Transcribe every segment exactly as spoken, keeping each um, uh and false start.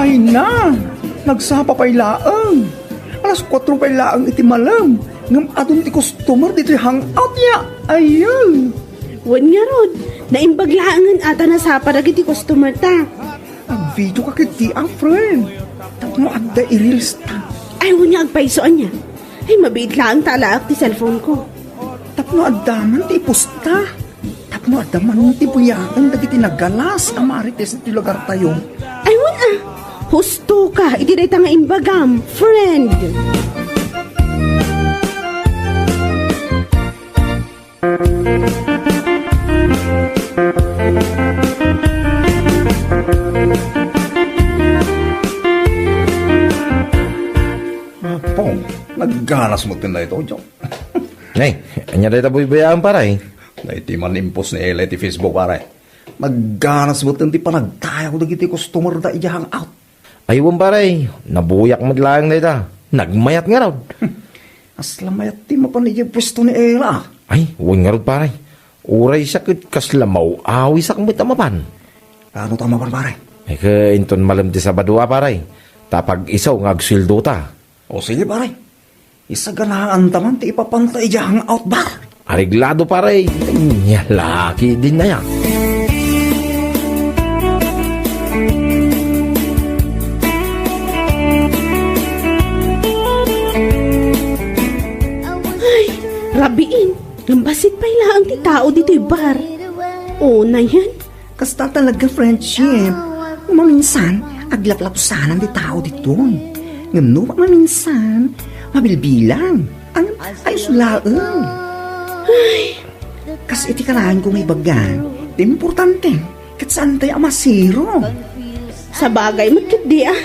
Ina, nagsapa pay laeng. Alas kuatro pay laeng iti malem, ngem adun ti customer ditoy hangout ya. Ayun. Wen ngarud, naimbag laengen a ta nasapa dagiti customer ta. Agvideo ka ketdi a, friend. Tapno adda i-reels ta. Ay, wen nga agpayso ania. Ay, mabiit laeng ta alaak ti cellphone ko. Tapno adda man ti ipusta. Tapno adda man ti buyaken dagiti nagalas a marites iti lugartayo. Ay, wen a. Husto ka iti dayta nga imbagam, friend. Apo, nagganas met ken daytoy, Jo. Nay, ania dayta buybuyaam, pare? Daytoy man impos ni Ella iti Facebook, pare. Nagganas met ken ti panagtayaw dagiti customer da idiay hangout. Ay, wen, pare, nabuyak met laeng dayta. Nagmayat ngarud. Kasla mayat ti mapan idiay puesto ni Ella. Ay, wen ngarud, pare. Uray siak ket kasla maw-awisak met a mapan. Ano ta mapan, pare? Ay, ket inton malem ti Sabado a, pare. Ta pag-isu nga agsueldo ta. O sige, pare. Isaganaan ta man ti ipapanta idiay hangout bar. Areglado, pare. Ania la ketdin aya. Ay, rabiin. Ngem bassit pay laeng ti tao ditoy bar. O, nayan. Kasta talaga friendship. Maminsan, aglaplapsanan ti tao ditoy. Ngem no maminsan, mabilbilang. Ang ayos laeng. Ay. Kas iti kanayon ko nga ibaga, ti importante, ket saan tayo a masiro. Sabagay met ketdi a.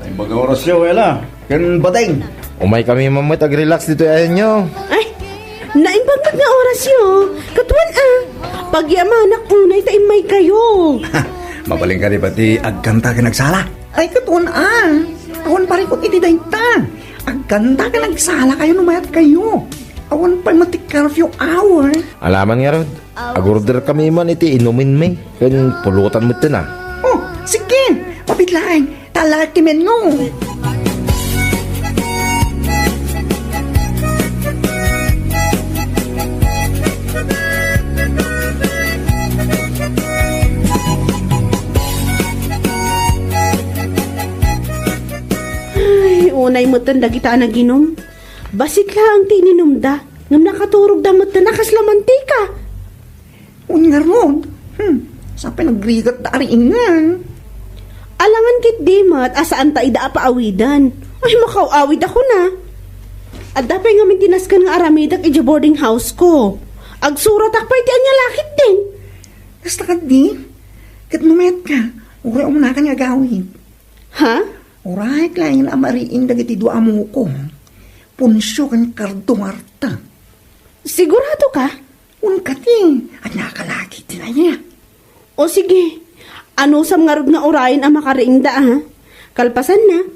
Ay, baga oras yo, Ella. Ken Badeng. Umay kami man met agrelax ditoy ayanyo. Ay, naimbag met nga orasyo. Ket wen a. Pagyamanak unay ta immaykayo. Mabalin kadi pay ti agkanta ken agsala? Ay, ket wen a. Awan parikut iti dayta. Agkanta ken agsalakayo no mayatkayo. Awan pay met ti curfew hour. Alaman ngarud, agorder kami man iti inuminmi. Ken pulutan metten a. O, sige. Mabiit laeng. Talakimenyo. Ay, unay metten dagita a naginum. Bassit laeng ti ininumda, ngem nakaturogda metten a kasla mantika. Wen ngarud, hmm, sapay nagrigat da ariingan. Alangan ketdi met a saan ta ida a paawiden. Ay, makaw-awid ako na. Adda pay ngamin ti nasken nga aramidek idiay boarding house ko. Agsuratak pay ti ania la ketdin. Kasta ketdi, ket no mayat ka, uray umuna ka nga agawid. Ha? Uray laeng a mariing dagiti dua a muko. Poncio ken Cardo Marta. Sigurado ka? Wen kadi, ania ka la ketdin aya? O sige, anusam ngarud nga urayen a makariingda a. Kalpasanna,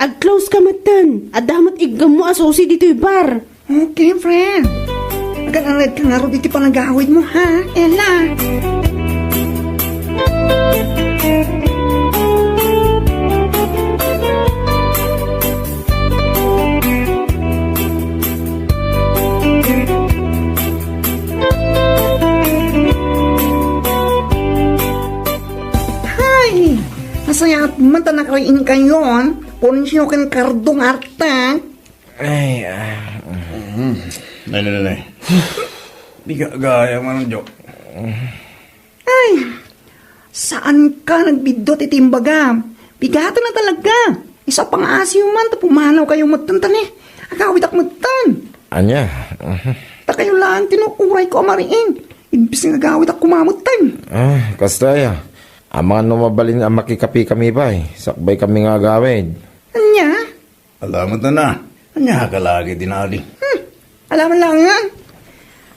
ag-close ka metten, adda met iggemmo a susi ditoy bar. Okay, friend. Agan-anad ka ngarud iti panagawidmo, ha, Ella? Hay! Nasayaat man ta nakariingkayon, Poncio ken Cardo Marta. Ay, ah. Mhm. Nay, nay, nay, nay. Di ka gaya man, Jo. Ay, saan ka nagbiddut iti imbagam? Bigaten a talaga. Isu a pangaasiyo man ta pumanaw kayo metten ta ni. Agawidak metten. Ania? Mhm. Ta kayo laeng ti no uray ko a mariing. Imbis nga agawidak koma metten. Ah, kasta aya. Amangan no mabalin a makikape kami pay. Sakbay kami nga agawid. Ania? Alamet na. Ania ka lagi dinadi? Hmm. Alaman lang nga.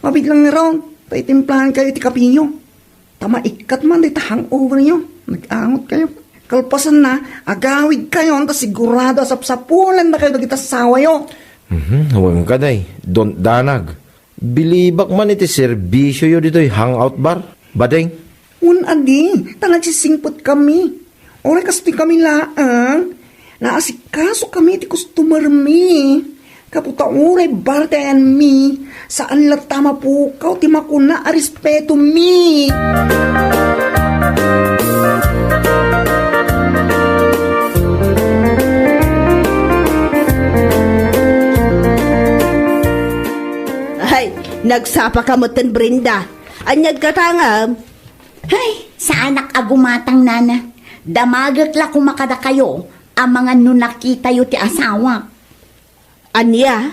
Mabiglang nga raw. Paitimplahan kayo iti kapiyo. Ta maikkat man dita hangover yo. Nag-angot kayo. Kalpasan na, agawid kayo, ta sigurado a sapsapulan na kayo dagiti asawa yo. Mhm, wen ka, day. Don't danag. Bilibak man iti serbisyo yo ditoy hangout bar. Bading? Wen a di, ta nagsisingpet kami. Uray kastoy kami laeng, naasikaso kami ti customer mi. Kaputa uray bartayan mi, saan latta mapukaw ti makuna a respeto mi. Ay, nagsapa ka metten, Brenda. Ania't katangam? Ay, saanak a gumatang, nana. Damagek la koma kadakayo, amangan no nakitayo ti asawa. Ania?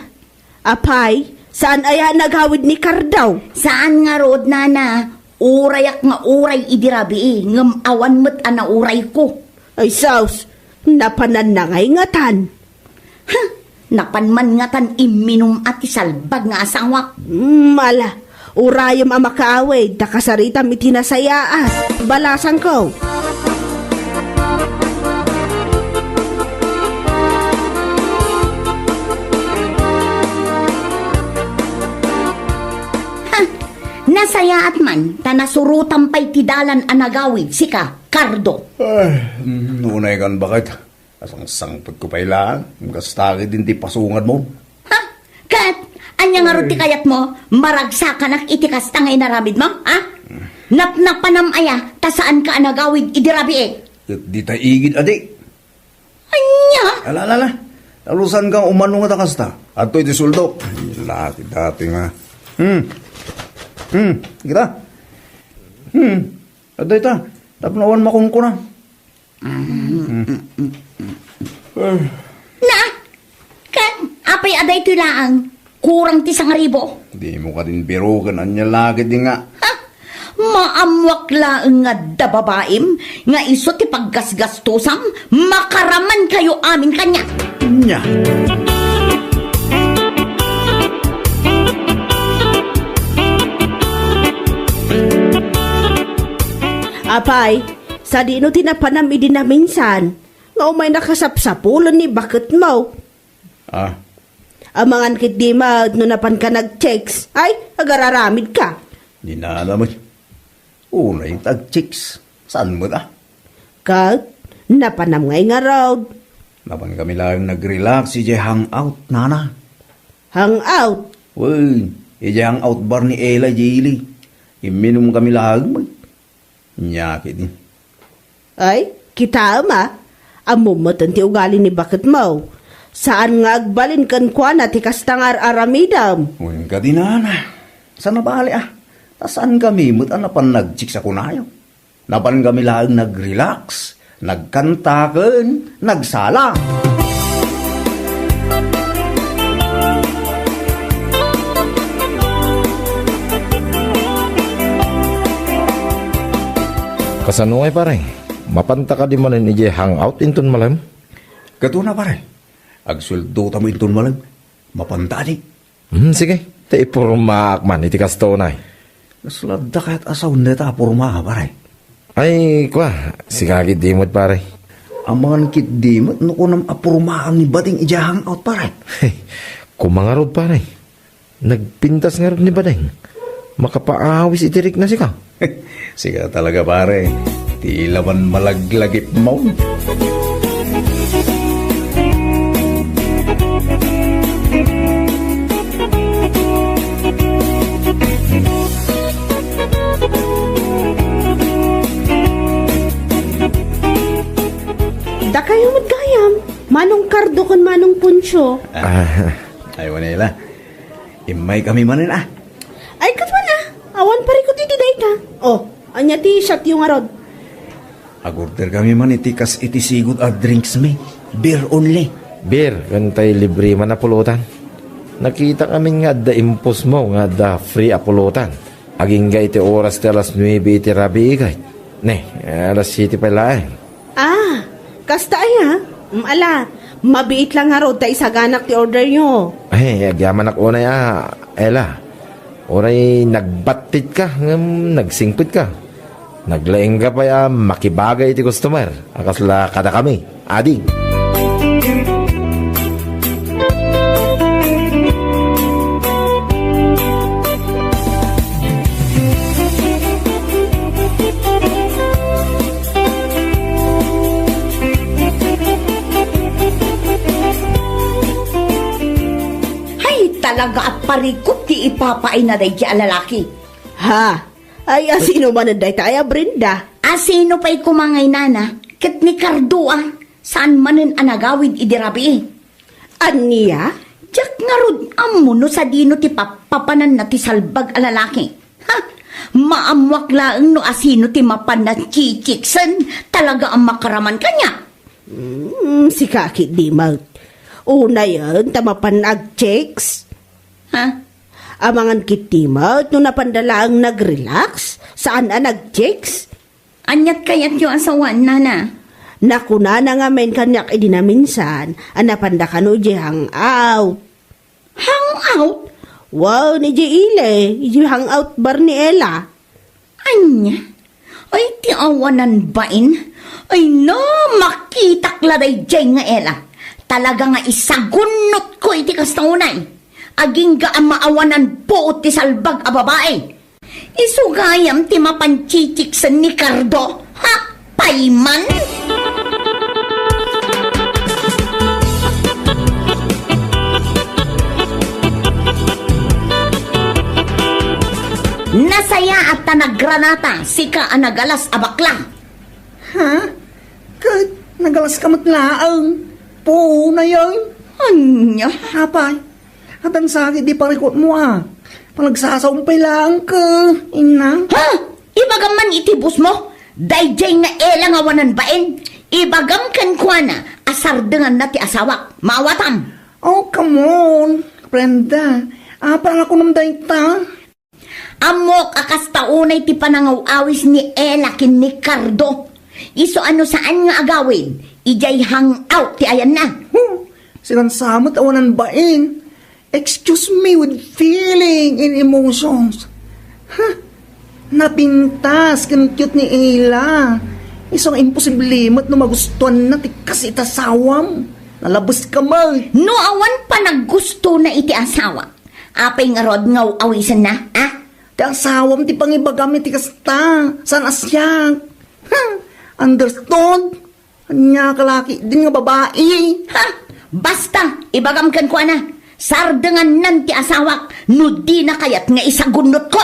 Apay, saan aya a nagawid ni Cardo? Saan ngarud, nana. Urayak nga uray idi rabii, ngem awan met a naurayko. Ay, sus, napananna ngay ngatan. Ha? Napan man ngatan imminum a ti salbag nga asawak. Mm, ala, urayem a makaawid, ta kasaritam iti nasayaat. Balasangko. Ha? Nasayaat man, ta nasurotam pay ti dalan a nagawid, sika, Cardo. Ay, mm, unay kan baket. Asangsangpetko pay laeng, kasta ketdin ti pasungadmo. Ha? Ket, ania ngarud ti kayatmo? Maragsakanak iti kasta nga inaramidmo, ha? Napnapanam aya, ta saanka a nagawid idi rabii? Ket dita igid, adi. Ania? Ala, ala, ala. Talusanka umano nga ta kasta. Adtoy ti sueldok. Ay, laki dati nga. Hmm. Hmm. Kita? Hmm. Adtoy ta. Tapno awan makunkuna. Na? Ket, apay a daytoy laeng? Kurang ti sangaribu? Dimo kadin biroken, ania la ketdi nga. Ha? Maammoak laeng nga adda babaim nga isu ti paggasgastosam, makaramankayo amin kaniak. Nia. Apay, sadino ti napanam idi naminsan nga umay nakasapsapulen ni baketmo? Ah. Amangan ketdi met no napanka nag-chicks. Ay, agararamidka. Di nana met. Unay ta ag-chicks. Saan met, ah? Ket, napanam ngay ngarud. Napan kami laeng nag-relax idiay hangout, nana. Hangout? Wen, idiay hangout bar ni Ella, Jilly. Imminum kami laeng met. Nia ketdi. Ay, kitaem a, ammom metten ti ugali ni baketmo. Saan nga agbalin kenkuana ti kasta nga ar-aramidem. Wen kadi, nana. Saan a bale, ah. Ta saan kami met a napan nag-chicks a kunayo. Napan kami laeng nag-relax, nagkanta ken nagsala. Kasano ngay, pare? Mapanta kadi manen idiay hangout inton malem? Ket una, pare. Agsueldota met inton malem. Mapanta, adi? Hmm, sige. Ta ipormaak man iti kastoy. Kasla adda kayat a sound dayta a porma, pare? Ay, kua, sika ketdi met, pare. Amangan ketdi met no kunam a pormaam ni Bading idiay hangout, pare. Koma ngarud, pare. Nagpintas ngarud ni Bading. Makapaawis iti rikna, sika. Sika talaga, pare. Ti laman malaglagipmo. Dakayo met gayam, Manong Cardo ken Manong Poncio. Ah. Ay, wen a la. Immaykami manen, ah. Ay, ket wen a. Awan parikut iti dayta. Oh, ania ti shotyo ngarud? Agorderkami man iti kas iti sigud a drinks mi. Beer only. Beer, ken tay libre man a pulutan. Nakitakami nga adda impusmo nga adda free a pulutan. Agingga iti oras ti alas nuebe iti rabii, kayat. Ne, alas siete pay laeng. Ah, kasta aya? Mm, ala, mabiit lang ngarud ta isaganak ti orderyo. Ay, agyamanak unay a, Ella. Uray nagbattitka ngem nagsingpetka. Naglaingka pay a makibagay iti customer a kasla kadakami. Adi. Talaga a parikut ti ipapaayna daydi a lalaki. Ha? Ay, asino manen dayta aya, Brenda? Asino pay koma ngay, nana? Ket ni Cardo a, saan manen a nagawid idi rabii. Ania? Diak ngarud ammo no sadino ti pappapananna ti salbag a lalaki. Ha? Maammoak laeng no asino ti mapan a chichiksen, talaga a makaraman kaniak. Hmm, sika ketdi met. Unayen ta mapan agchicks. Ha? Amangan ketdi met no napanda laeng nag-relax, saan a nagchicks. Aniat kayatyo a sawen, nana? Nakunana ngamin kaniak idi naminsan a napanda kano idiay hangout. Hangout? Wen, idiay ili, idiay hangout bar ni Ella. Ania? Ay, ti awanan bain? Ay, no, makitak la daydiay nga Ella. Talaga nga isagunnotko iti kasta unay. Agingga a maawanan puot ti salbag a babai. Isu gayam ti mapan chichiksen ni Cardo, ha? Payman? Nasayaat ta naggranata, sika a nagalas a bakla. Ha? Ket nagalaska met laeng? Puonayen? Ania? Apay, addan sa ketdi parikutmo a. Panagsasaom pay laeng ket, inna. Ha? Ibagam man iti bossmo? Daydiay nga Ella nga awanan bain. Ibagam kenkuana a sardenganna ti asawak. Maawatam. Oh, come on, Brenda. Apay a kunam dayta? Ammok a kasta unay ti panangaw-awis ni Ella ken ni Cardo. Isu a no saan nga agawid, idiay hangout ti ayanna. Hmm, sinansamet awanan bain. Excuse me, with feeling and emotions. Huh? Napintas ken cute ni Ella. Isu nga imposible met no magustuanna ti kas iti asawam. Nalabes ka met. No awan panaggustona iti asawa, apay ngarud nga aw-awisenna, a? Ti asawam ti pangibagam iti kasta, saan a siak. Ha? Understood? Ania ka la ketdin nga babai? Ha? Basta, ibagam kenkuana, sardengannan ti asawak no dina kayat nga isagunnotko.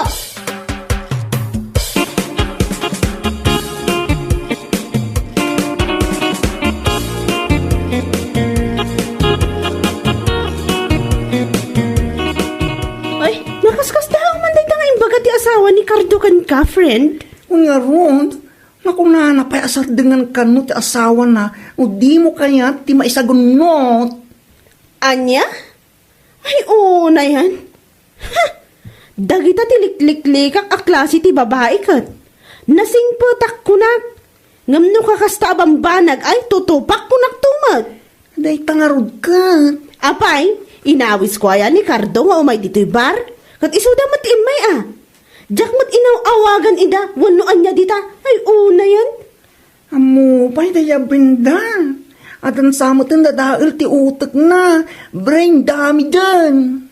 Ay, nakaskasdaaw man dayta nga imbaga ti asawa ni Cardo kenka, friend. Wen ngarud, nakunana pay a sardengan kano ti asawana no dimo kayat ti maisagunnot. Ania? Ay, unayen. Ha! Dagita ti likliklikak a klase ti babai ket nasingpetak kunak. Ngem no kakasta a bambanag, ay, tutupak kunak to met. Dayta ngarud ket. Apay, inawisko aya ni Cardo nga umay ditoy bar? Ket isuda met ti immay a. Diak met inaw-awagan ida wenno ania dita. Ay, unayen. Ammo pay dayta, Brenda. Addan sa met dadael ti utekna. Brain damage-en.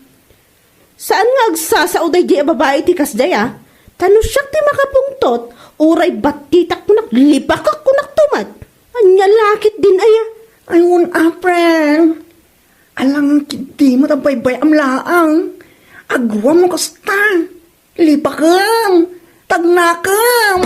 Saan nga agsasao daydiay a babai iti kasdiay a? Ta no siak ti makapungtot, uray battitak kunak, lipakek kunak to met. Ania la ketdin aya? Ay, wen a, friend. Alangan ketdi met a baybay-am laeng. Aguam no kasta. Lipakem! Tagnakem!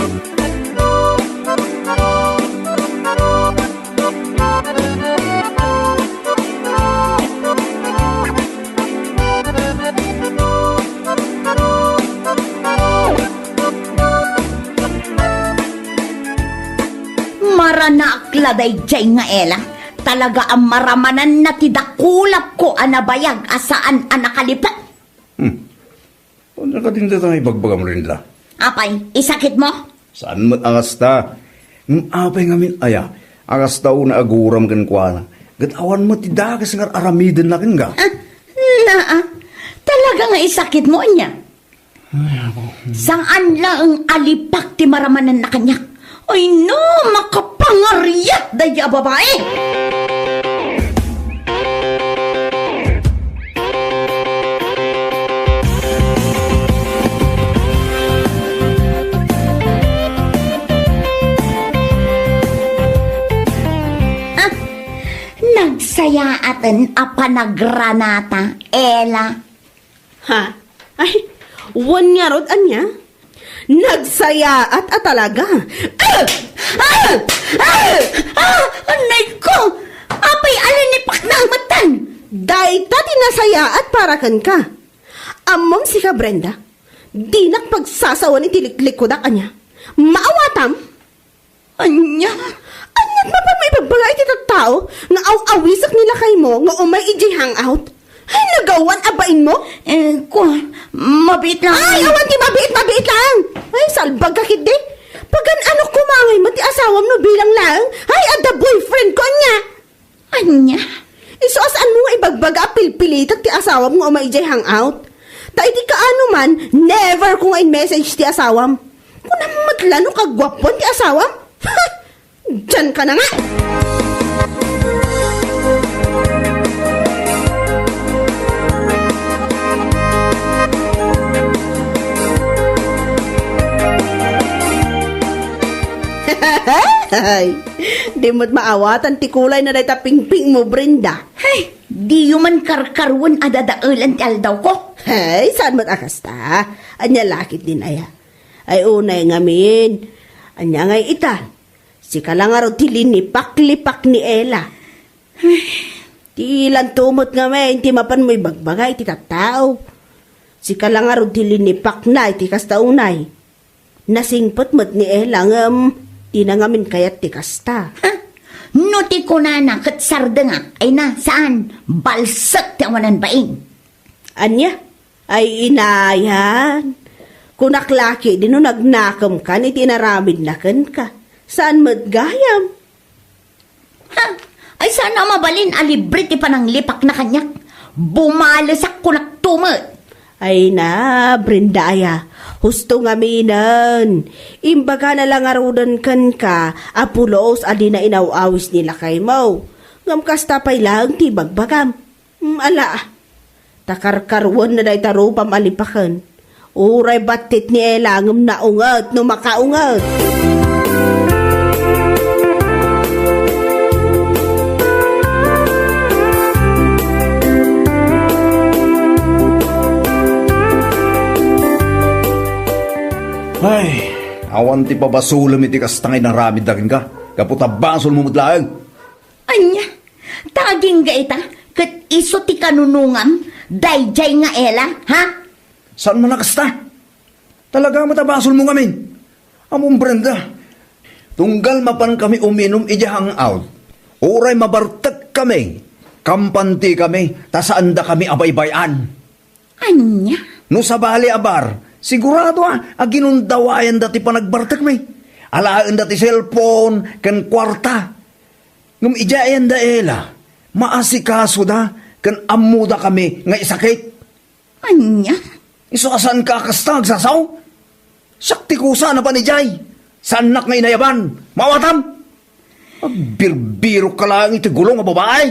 Maranaak la daydiay nga Ella. Talaga a maramananna ti dakulapko a nabayag a saan a nakalipek. Hmm. Ania kadin dayta nga ibagbagam, Brenda? Apay, isakitmo? Saan met a kasta. Ngem apay ngamin aya a kasta unay aguram kenkuana, ket awan met ti dakes nga ar-aramidenna kenka? Ah, naa. Talaga nga isakitmo ania? Ay, apo. Saan laeng a lipak ti maramananna kaniak. Ay no, makapangariat daydi a babai! Ah, nagsayaaten a panagranata, Ella. Ha? Ay, wen ngarud, ania? Nagsayaat a talaga. Ah! Ah! Ah! Ah! Anay ko! Apay a linipakna a metten? Dayta ti nasayaat para kenka. Ammom sika, Brenda, dinak pagsasawen iti liklikudak, ania? Maawatam? Ania? Aniat mapan mo ibagbaga iti tattao nga aw-awisek ni lakaymo nga umay idiay hangout? Ay, nagawan a bainmo? Eh, kuan, mabiit lang. Ay, awan ti mabiit, mabiit lang. Ay, salbag ka, kiddi. Pagan-anok koma ngay met ti asawam no bilang laeng? Ay, adda boyfriend ko, ania? Ania? Isu a saanmo nga ibagbaga a pilpilitek ti asawam nga umay idiay hangout. Ta iti kaano man, never ko nga in-message ti asawam. Kunam met la no kaguapuan ti asawam? Ha! Dian ka na nga! Ay, di met maawatan ti kulay na dayta pingpingmo, Brenda. Ay, diyo man karkaruen a dadaelan ti aldawko. Ay, saan met a kasta? Ania la ketdin aya? Ay, unay ngamin. Ania ngay ita? Sika la ngarud ti linipak-lipak ni Ella. Ti lanto met ngamin ti mapan mo ibagbaga iti tattao. Sika la ngarud ti linipakna iti kasta unay. Nasingpet met ni Ella ngem dina ngamin kayat ti kasta. Ha? No ti kunana ket sardengak, ay na, saan? Balsek ti awanan bain. Ania? Ay, inayan. Kunak la ketdi no nagnakemkan iti inaramidna kenka. Saan met gayam? Ha? Ay, saan a mabalin a libre ti pananglipakna kaniak? Bumalesak kunakto met. Ay na, Brenda aya. Husto ngaminen. Imbagana la ngaruden kenka a pulos a dina inaw-awis ni lakaymo. Ngem kasta pay laeng ti ibagbagam. Hmm, ala. Ta karkaruenna dayta rupam a lipaken. Uray battit ni Ella ngem naunget no makaunget. Ay, awan ti pabasolem iti kasta nga inaramidda kenka, gapu ta basolmo met laeng. Ania? Ta agingga ita, ket isu ti kanunongam, daydiay nga Ella, ha? Saan man a kasta? Talaga met a basolmo ngamin. Ammom, Brenda, tunggal mapankami uminum idiay hangout, uray mabartekkami, kampantikami, ta saandakami a baybay-an. Ania? No sabali a bar, sigurado a, a ginundawayanda ti panagbartekmi. Alaenda ti cellphone ken kuarta. Ngem idiay ayanda Ella, maasikasoda ken ammodakami nga isakit. Ania? Isu a saanka a kasta, agsasao? Siak ti kusa a napan idiay. Saannak nga inayaban. Maawatam? Agbirbirokka laeng iti gulong a babae.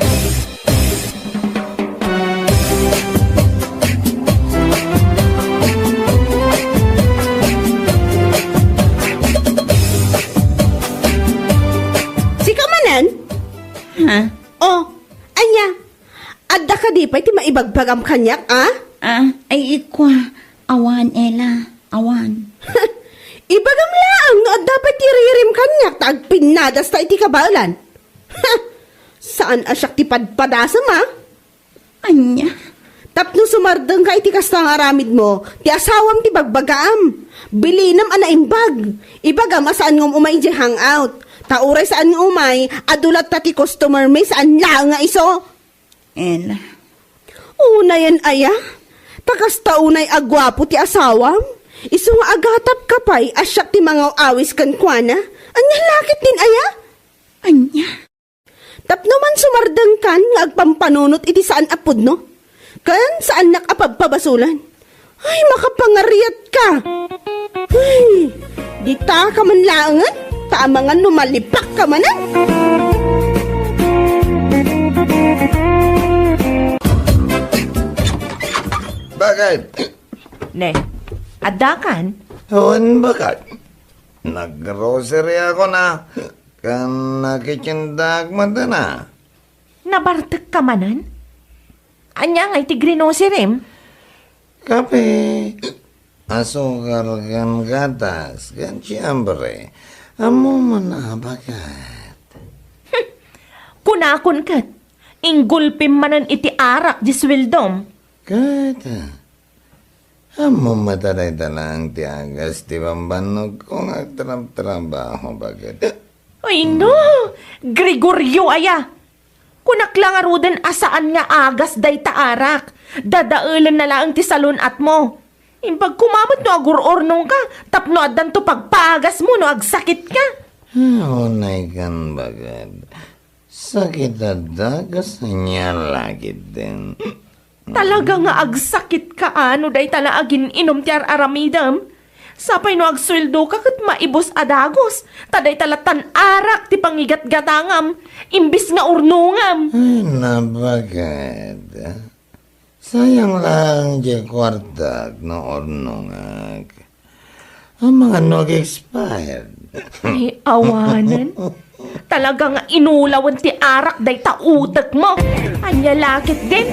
Sika manen? Ha? Oh, ania? Adda kadi pay ti maibagbagam kaniak, a? Ah, ay, ikua, awan, Ella, awan. Ibagam laeng no adda pay ti ririm kaniak ta agpinnadasta iti kabaelan. Saan a siak ti padpadasem, a? Ania? Tapno sumardengka iti kasta nga aramidmo, ti asawam ti bagbagaam. Bilinem a naimbag. Ibagam a saan nga umay idiay hangout. Ta uray saan nga umay, adu latta ti customermi, saan laeng nga isu. Ella. Unayen aya? Ta kasta unay a guapo ti asawam? Isu nga agatapka pay a siak ti mangaw-awis kenkuana? Ania la ketdin aya? Ania? Tapno man sumardengkan nga agpampanunot iti saan a pudno, ken saannak a pabpabasolan. Ay, makapangariatka! Ay, ditaka man laengen, ta amangan no malipakka manen! Bakit? Ne, addakan? Wen, bakit? Nag-grocery ako na, kan nakitsindak man na. Nabartek ka manen? Ania ngay ti grinoserim? Kape, asukar ken gatas, ken siyempre, ammom a baket. Kunakon ket, inggulpim manen iti arak di sueldom. Ket, ammom met a dayta laeng ti agas ti bambannogko nga agtrabtrabaho, baket. Ay no, Gregorio aya! Kunak la ngaruden a saan nga agas dayta arak. Dadaelenna laeng ti salun-atmo. Imbag koma met no agur-urnongka tapno addanto pagpaagasmo no agsakitka. Ah, unaykan, baket. Sakit a dagas, ania la ketdin. Talaga nga agsakitka, a, no dayta la agin-inum ti ar-aramidem. Sapay no agsueldoka ket maibus a dagus, ta dayta lattan arak ti pangigatgatangam, imbis nga urnongam. Ay, nabaket. Sayang laeng diay kuartak no urnongak. Amangan no ag-expired. Ay, awanen. Talaga nga inulawen ti arak dayta utekmo. Ania la ketdin?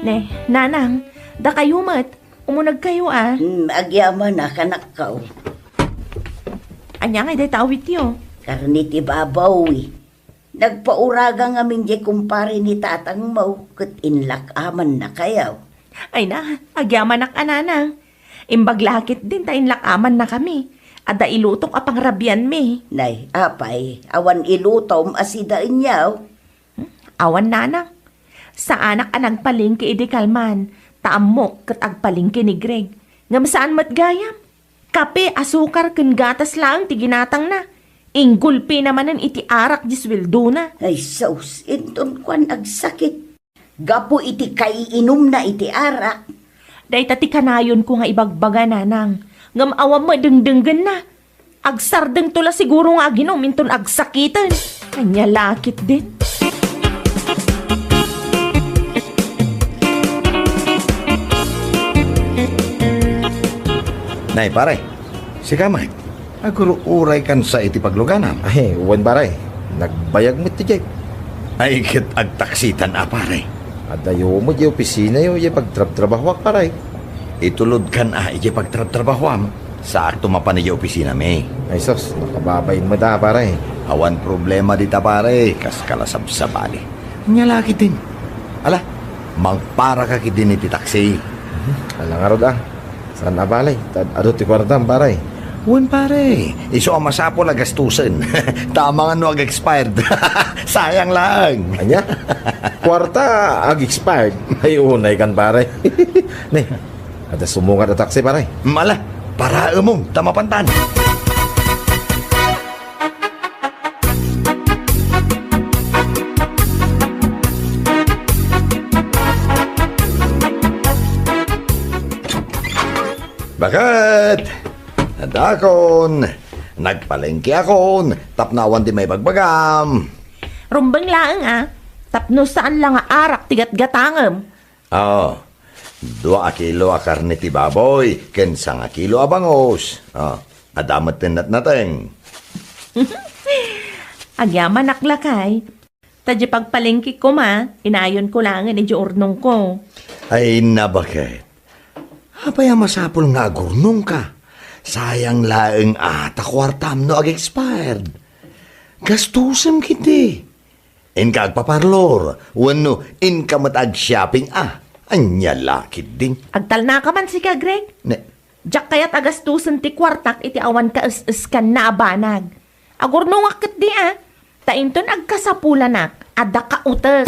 Ne, nanang, dakayo met, umunegkayo a. Hmm, agyamanak, anakko. Ania ngay dayta awityo? Karne ti baboy. Nagpauraga ngamin diay kumpare ni tatangmo, ket inlak-amannakayo. Ay na, agyamanak a nanang. Imbag la ketdin ta inlak-amannakami. Adda ilutok a pangrabianmi. Nay, apay, awan ilutom a sidaenyo? Hmm? Awan, nanang. Saanak a nagpalengke idi kalman, ta ammok ket agpalengke ni Greg. Ngem saan met gayam. Kape, asukar, ken gatas laeng ti ginatangna. Inggulpina manen iti arak di sueldona. Ay sus, inton kuan agsakit. Gapu iti kaiinumna iti arak. Dayta ti kanayonko nga ibagbaga, nanang. Ngem awan met dengdenggenna. Agsardengto la siguro nga aginum inton agsakiten. Ania la ketdin? Nay, pare, sika met, agur-uraykan sa iti pagluganam. Ay, wen, pare. Nagbayag met ti jeep. Ay, ket agtaksitan a, pare. Adayo met diay opisinayo, diay pagtrabtrabahoak, pare. Itulodkan a idiay pagtrabtrabahoam. Saakto mapan idiay opisinami. Ay sus, nakababain met a, pare. Awan problema dita, pare. Kaskala sabsabali. Ania la ketdin? Ala, mangparaka ketdin iti taksi. Mhm. Ala ngarud a. Saan a bale? Ta adu ti kuartam, pare. Wen, pare. Isu a masapul a gastusen. Ta amangan no ag-expired. Sayang laeng. Ania? Kuarta ag-expired? Ay, unaykan, pare. Ne, adda sumungad a taksi, pare. Mala, paraemon, ta mapantan. Baket! Adakon! Nagpalengkeakon tapno awan ti maibagbagam. Rumbeng laeng a, tapno saan la nga arak ti gatgatangem. Oo. Dua a kilo a karne ti baboy ken sangakilo a bangus. Oh, adda met ti natnateng. Agyamanak lakay. Ta diay pagpalengkek koma, inayonko laengen idiay urnongko. Ay, nabaket. Apay a masapul nga agurnongka? Sayang laeng a ta kuartam no ag-expired. Gastusem ketdi. Inka agpaparlor, wenno inka met ag-shopping a. Ania la ketdin? Agtalnaka man sika, Greg? Ne. Diak kayat a gastusen ti kuartak iti awan kaes-eskanna a banag. Agurnongak ketdi a, ta inton agkasapulanak, adda kautek.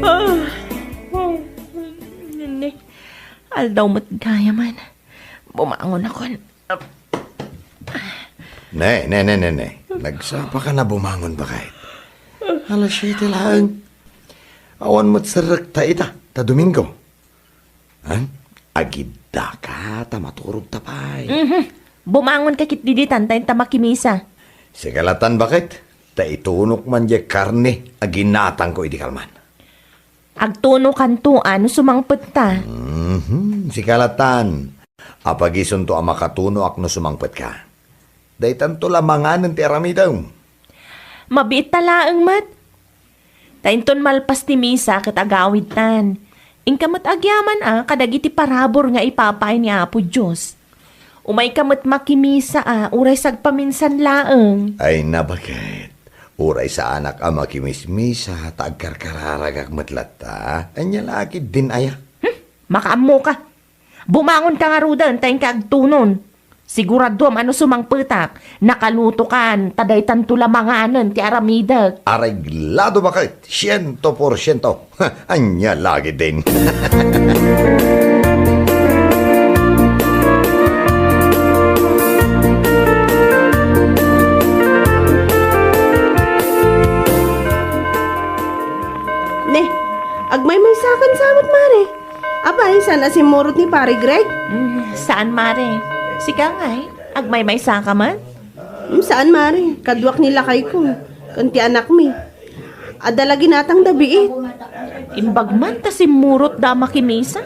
Ah, ne, aldaw met gayamen. Bumangon akon. Ne, ne, ne, ne, ne. Nagsapaka a bumangon, baket? Alas siete laeng. Awan met serrekta ita, ta Domingo. Ha? Agiddaka ta maturogta pay. Mhm. Bumangonka ketdi ditan ta inta makimisa. Sika latan, baket, ta itunok man diay karne a ginatangko idi kalman. Agtunokanto a no sumangpetta. Mhm, sika lattan. Apagisunto a makatunoak no sumangpetka. Daytanto la manganen ti aramidem. Mabiit ta laeng met. Ta inton malpas ti misa ket agawidtan, inka met agyaman a kadagiti parabur nga ipapaay ni Apo Dios. Umayka met makimisa a uray sagpaminsan laeng. Ay, nabaket. Uray saanak a makimismisa ta agkarkararagak met latta. Ania la ketdin aya? Hmm, makaammoka. Bumangonka ngaruden ta inka agtunon. Siguraduam a no sumangpetak, nakalutokan, ta daytanto la manganen ti aramidek. Areglado, baket, siento por siento. Ania la ketdin? Ne, agmaymaysakan sa met, Mare. Apay, saan a simmurot ni Pare Greg? Mm, saan, Mare. Sika ngay, agmaymaysaka met? Mm, saan, Mare. Kaduak ni lakayko ken ti anakmi. Adda la ginatangda biit. Imbag man ta simmurotda a makimisa.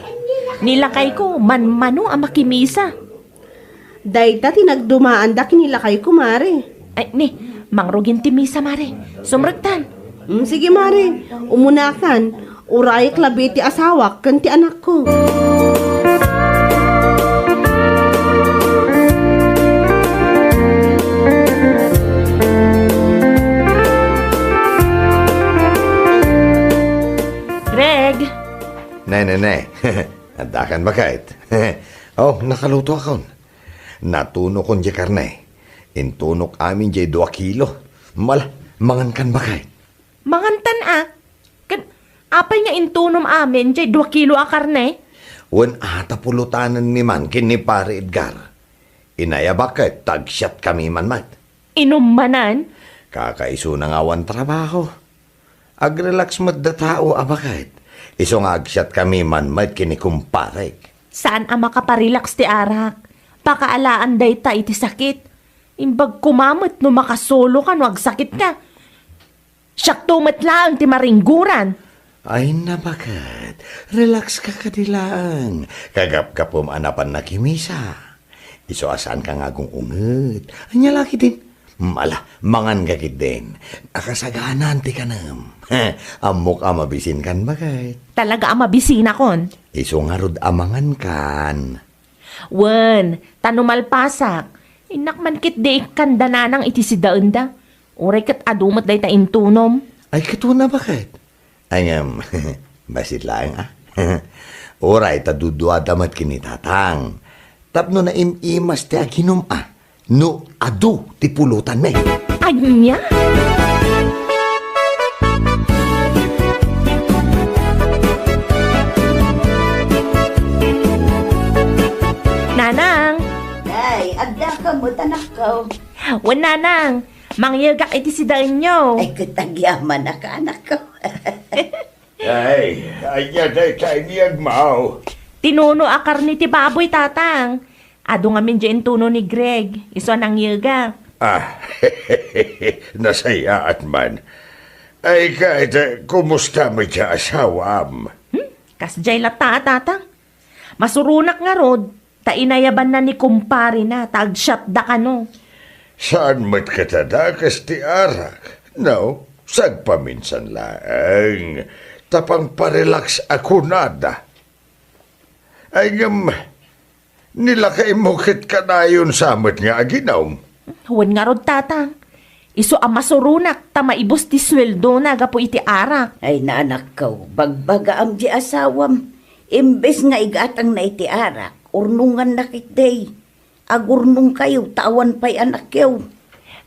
Ni lakayko, manmano a makimisa. Dayta ti nagdumaanda ken ni lakayko, Mare. Ay, ni, mangrugin ti misa, Mare. Sumrektan. Mm, sige, Mare. Umunakan. Urayek labi ti asawak ken ti anakko. Greg! Ne, ne, ne. Addakan, baket. Oh, nakalutoakon. Natunokon diay karne. Intunok amin diay dua kilo. Mala, mangankan, baket. Mangantan a? Ket apay nga intunom amin diay dua kilo a karne? Wen, a ta pulotanenmi man ken ni Pare Edgar. Inayabak ket ta agsiatkami man met. Inum manen? Kakaisuna nga awan trabaho. Agrelax met da tao a baket. Isu nga agsiatkami man met ken ni kumparek. Saan a makaparelax ti arak. Pakaalaan dayta iti sakit. Imbag koma met no makasoloka no agsakitka. Siakto met laeng ti maringguran. Ay, nabaket. Relax ka kadi laeng. Kagapgapum a napan nakimisa. Isu a saanka nga agung-unget. Ania la ketdin? Mala, mangan ka ketdin. Nakasaganan ti kanem. Ammok a mabisinkan, baket. Talaga a mabisinakon. Isu ngarud a mangankan. Wen, ta no malpasak, innak man ketdi ikkan da nanang iti sidaenda. Uray ket adu met dayta intunom. Ay, ket wen a, baket? Ay ngem, bassit laeng a. Uray ta duduada met ken ni tatang. Tapno naim-imas ti aginum a. No adu ti pulotanmi. Ania? Nanang! Ay, adda ka met, anakko. Wen, Nanang, mangyegak iti sidaenyo. Ay, ket agyamanak, anakko. Ay, ania dayta inyegmo? Tinuno a karne ti baboy, Tatang. Adu ngamin diay intuno ni Greg, isu a nangyegak. Ah, nasayaat man. Ay, ket, kumusta met ti asawam? Hmm? Kasdiay latta a, Tatang. Masuronak ngarud, ta inayabanna ni kumparena, ta agsiatda kano. Saan met ket a dakes ti arak, no? Sagpaminsan laeng, ta pangparelax a kunada. Ay ngem, ni lakaymo ket kanayon sa met nga aginum? Wen ngarud, Tatang. Isu a masuronak ta maibus ti sueldona gapu iti arak. Ay, anakko, bagbagaam ti asawam. Imbes nga igatangna iti arak, urnonganna ketdi. Agurnongkayo ta awan pay anakyo.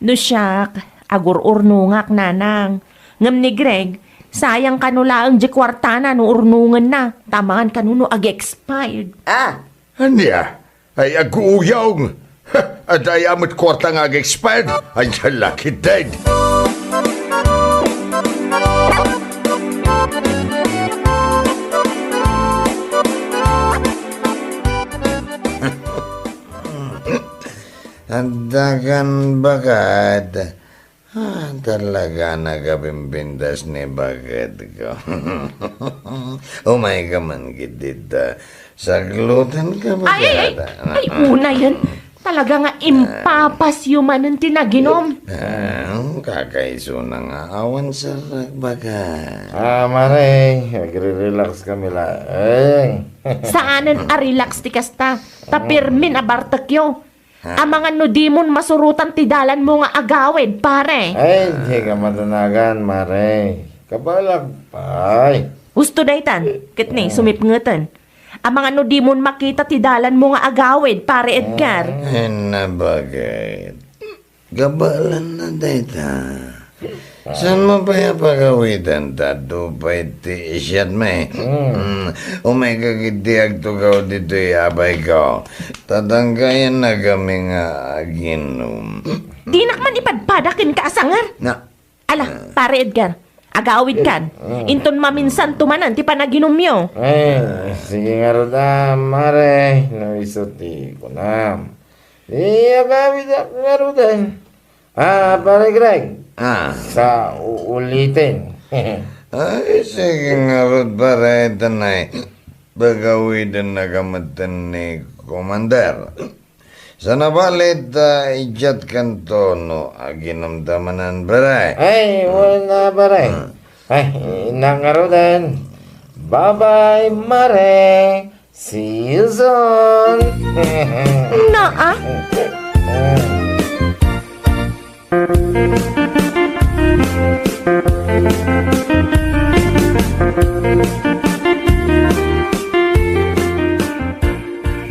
No siak, agur-urnongak, Nanang. Ngem ni Greg, sayang kano laeng diay kuartana no urnongenna, ta amangan kano no ag-expired. Ah, Ania? Ay, aguyong! Ha, adda aya met kuarta nga ag-expired? Ania la ketdin? Addakan, baket. Ah, talaga nakapimpintas ni baketko. Umayka man ketdi ta saklutanka. Ay, ay, ay! Ay, unayen. Talaga nga impapasyo manen ti naginom. Ah, kakaisuna nga awan sarrek, baket. Ah, Mare, agre-relax kami laeng. Saanen a relax ti kasta. Ta pirmin a bartekyo. Amangan no dimon masurotan ti dalanmo nga agawid, pare. Ay, dika madanagan, Mare. Kabalak pay. Husto daytan, ket ni, sumipngeten. Amangan no dimon makita ti dalanmo nga agawid, pare Edgar. Ay, nabaket. Kabaelanna dayta. Saanmo pay a pagawiden ta adu pay ti siatmi? Mm. Mm, umayka ketdi agtugaw ditoy, abayko. Tatangkayannakami nga aginom. Dinak man ipadpada kenka a sanger. Na. Ala, pare Edgar, agawidkan. Mm. Inton maminsanto manen ti panaginumyo. Ay, sige ngarud a, Mare, no isu ti kunam. Di agawidak ngaruden. Ah, Pare Greg. Ah. Sa uuliten. Ay, sige ngarud, pare, tanay. Pagawidennaka metten ni Commander. Sana balet, ah, idiatkanto no aginumta manen, pare. Ay, wen a, pare. Ah. Ay, innak ngaruden. Bye-bye, Mare. See you soon. Naa?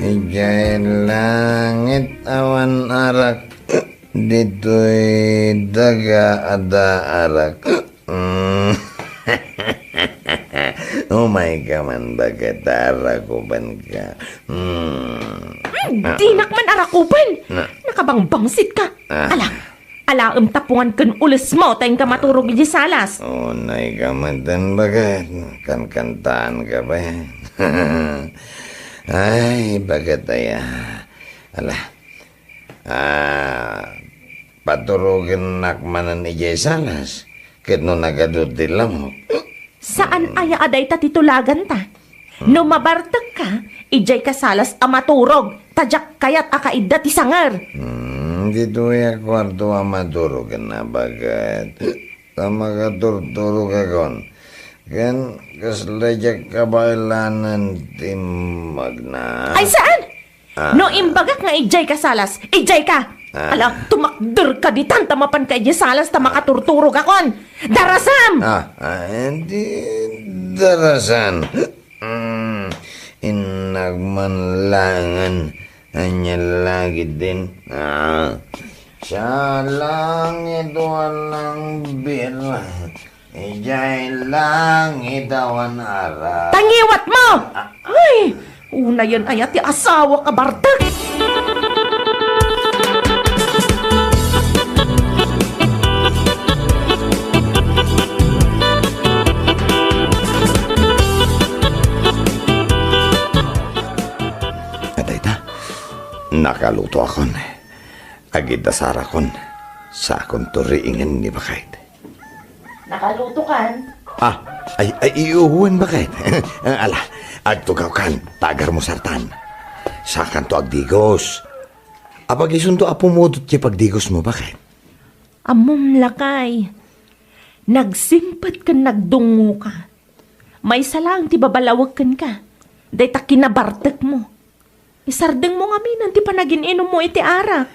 Idiay langit awan arak, ditoy daga adda arak. Mm. Umayka man, baket, ta arakubenka. Mm. Hmm, dinak man arakuben. Na. Nakabangbangsit ka. Ah. Ala, alaem tapungan ken ulesmo ta inka maturog idiay salas. Unayka metten, baket. Kankantaanka pay. Ay, baket aya. Ala. Ah, paturogennak manen idiay salas, ket no nagadu ti lamok. Saan aya a dayta ti tulaganta? No mabartekka, idiayka salas a maturog, ta diak kayat a kaidda ti sanger. Hmm, ditoy a kuarto a maturogen a, baket. Ta makaturturogakon. Ken kasla diak kabaelanen ti magna. Ay, saan? Ah. No imbagak nga idiayka salas, idiayka! Ah. Ala, tumakderka ditan ta mapanka idiay salas ta makaturturogakon! Darasam! Ah, ah, di darasan. Mm, innak man laengen. Ania la ketdin? Ah, sa langit walang bira. Idiay langit awan arak. Tangiwat mo! Ah. Ay, unayen aya ti asawa ka bartek. Adayta, nakalutoakon. Agidda sarakon, sakonto riingen ni baket. Nakalutokan? Ah, ay, ay, wen, baket. Ala, agtugawkan, ta agarmusartan. Sakanto agdigos. Apag isunto a pumudot ti pagdigosmo, baket? Ammom, lakay. Nagsimpet ken nagdungngoka. Maysa laeng ti babalawek kenka. Dayta kinabartekmo. Isardengmo ngamin ti panagin-inummo iti arak.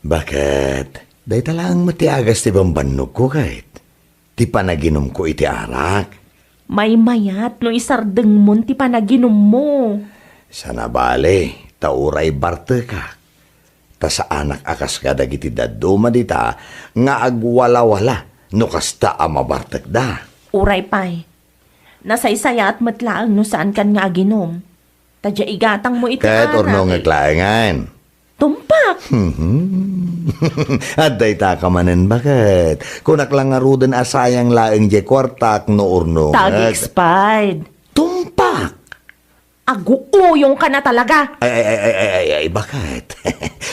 Baket, dayta laeng met ti agas ti bambannogko ket ti panaginumko iti arak. Maymayat no isardengmon ti panaginummo. Sana bale, ta uray bartekak. Ta saanak a kas kadagiti dadduma dita nga agwalawala no kasta a mabartekda. Uray pay, nasaysayaat met laeng no saankan nga aginum. Ta dia igatangmo iti arak. Ket urnongek laengen. Tumpak! Adda itaka manen, baket. Kunak la ngaruden a sayang laeng diay kuartak no urnongek. Tag-expired. Tumpak! Aguuyongkana talaga. Ay, ay, ay, ay, ay, ay, ay, baket?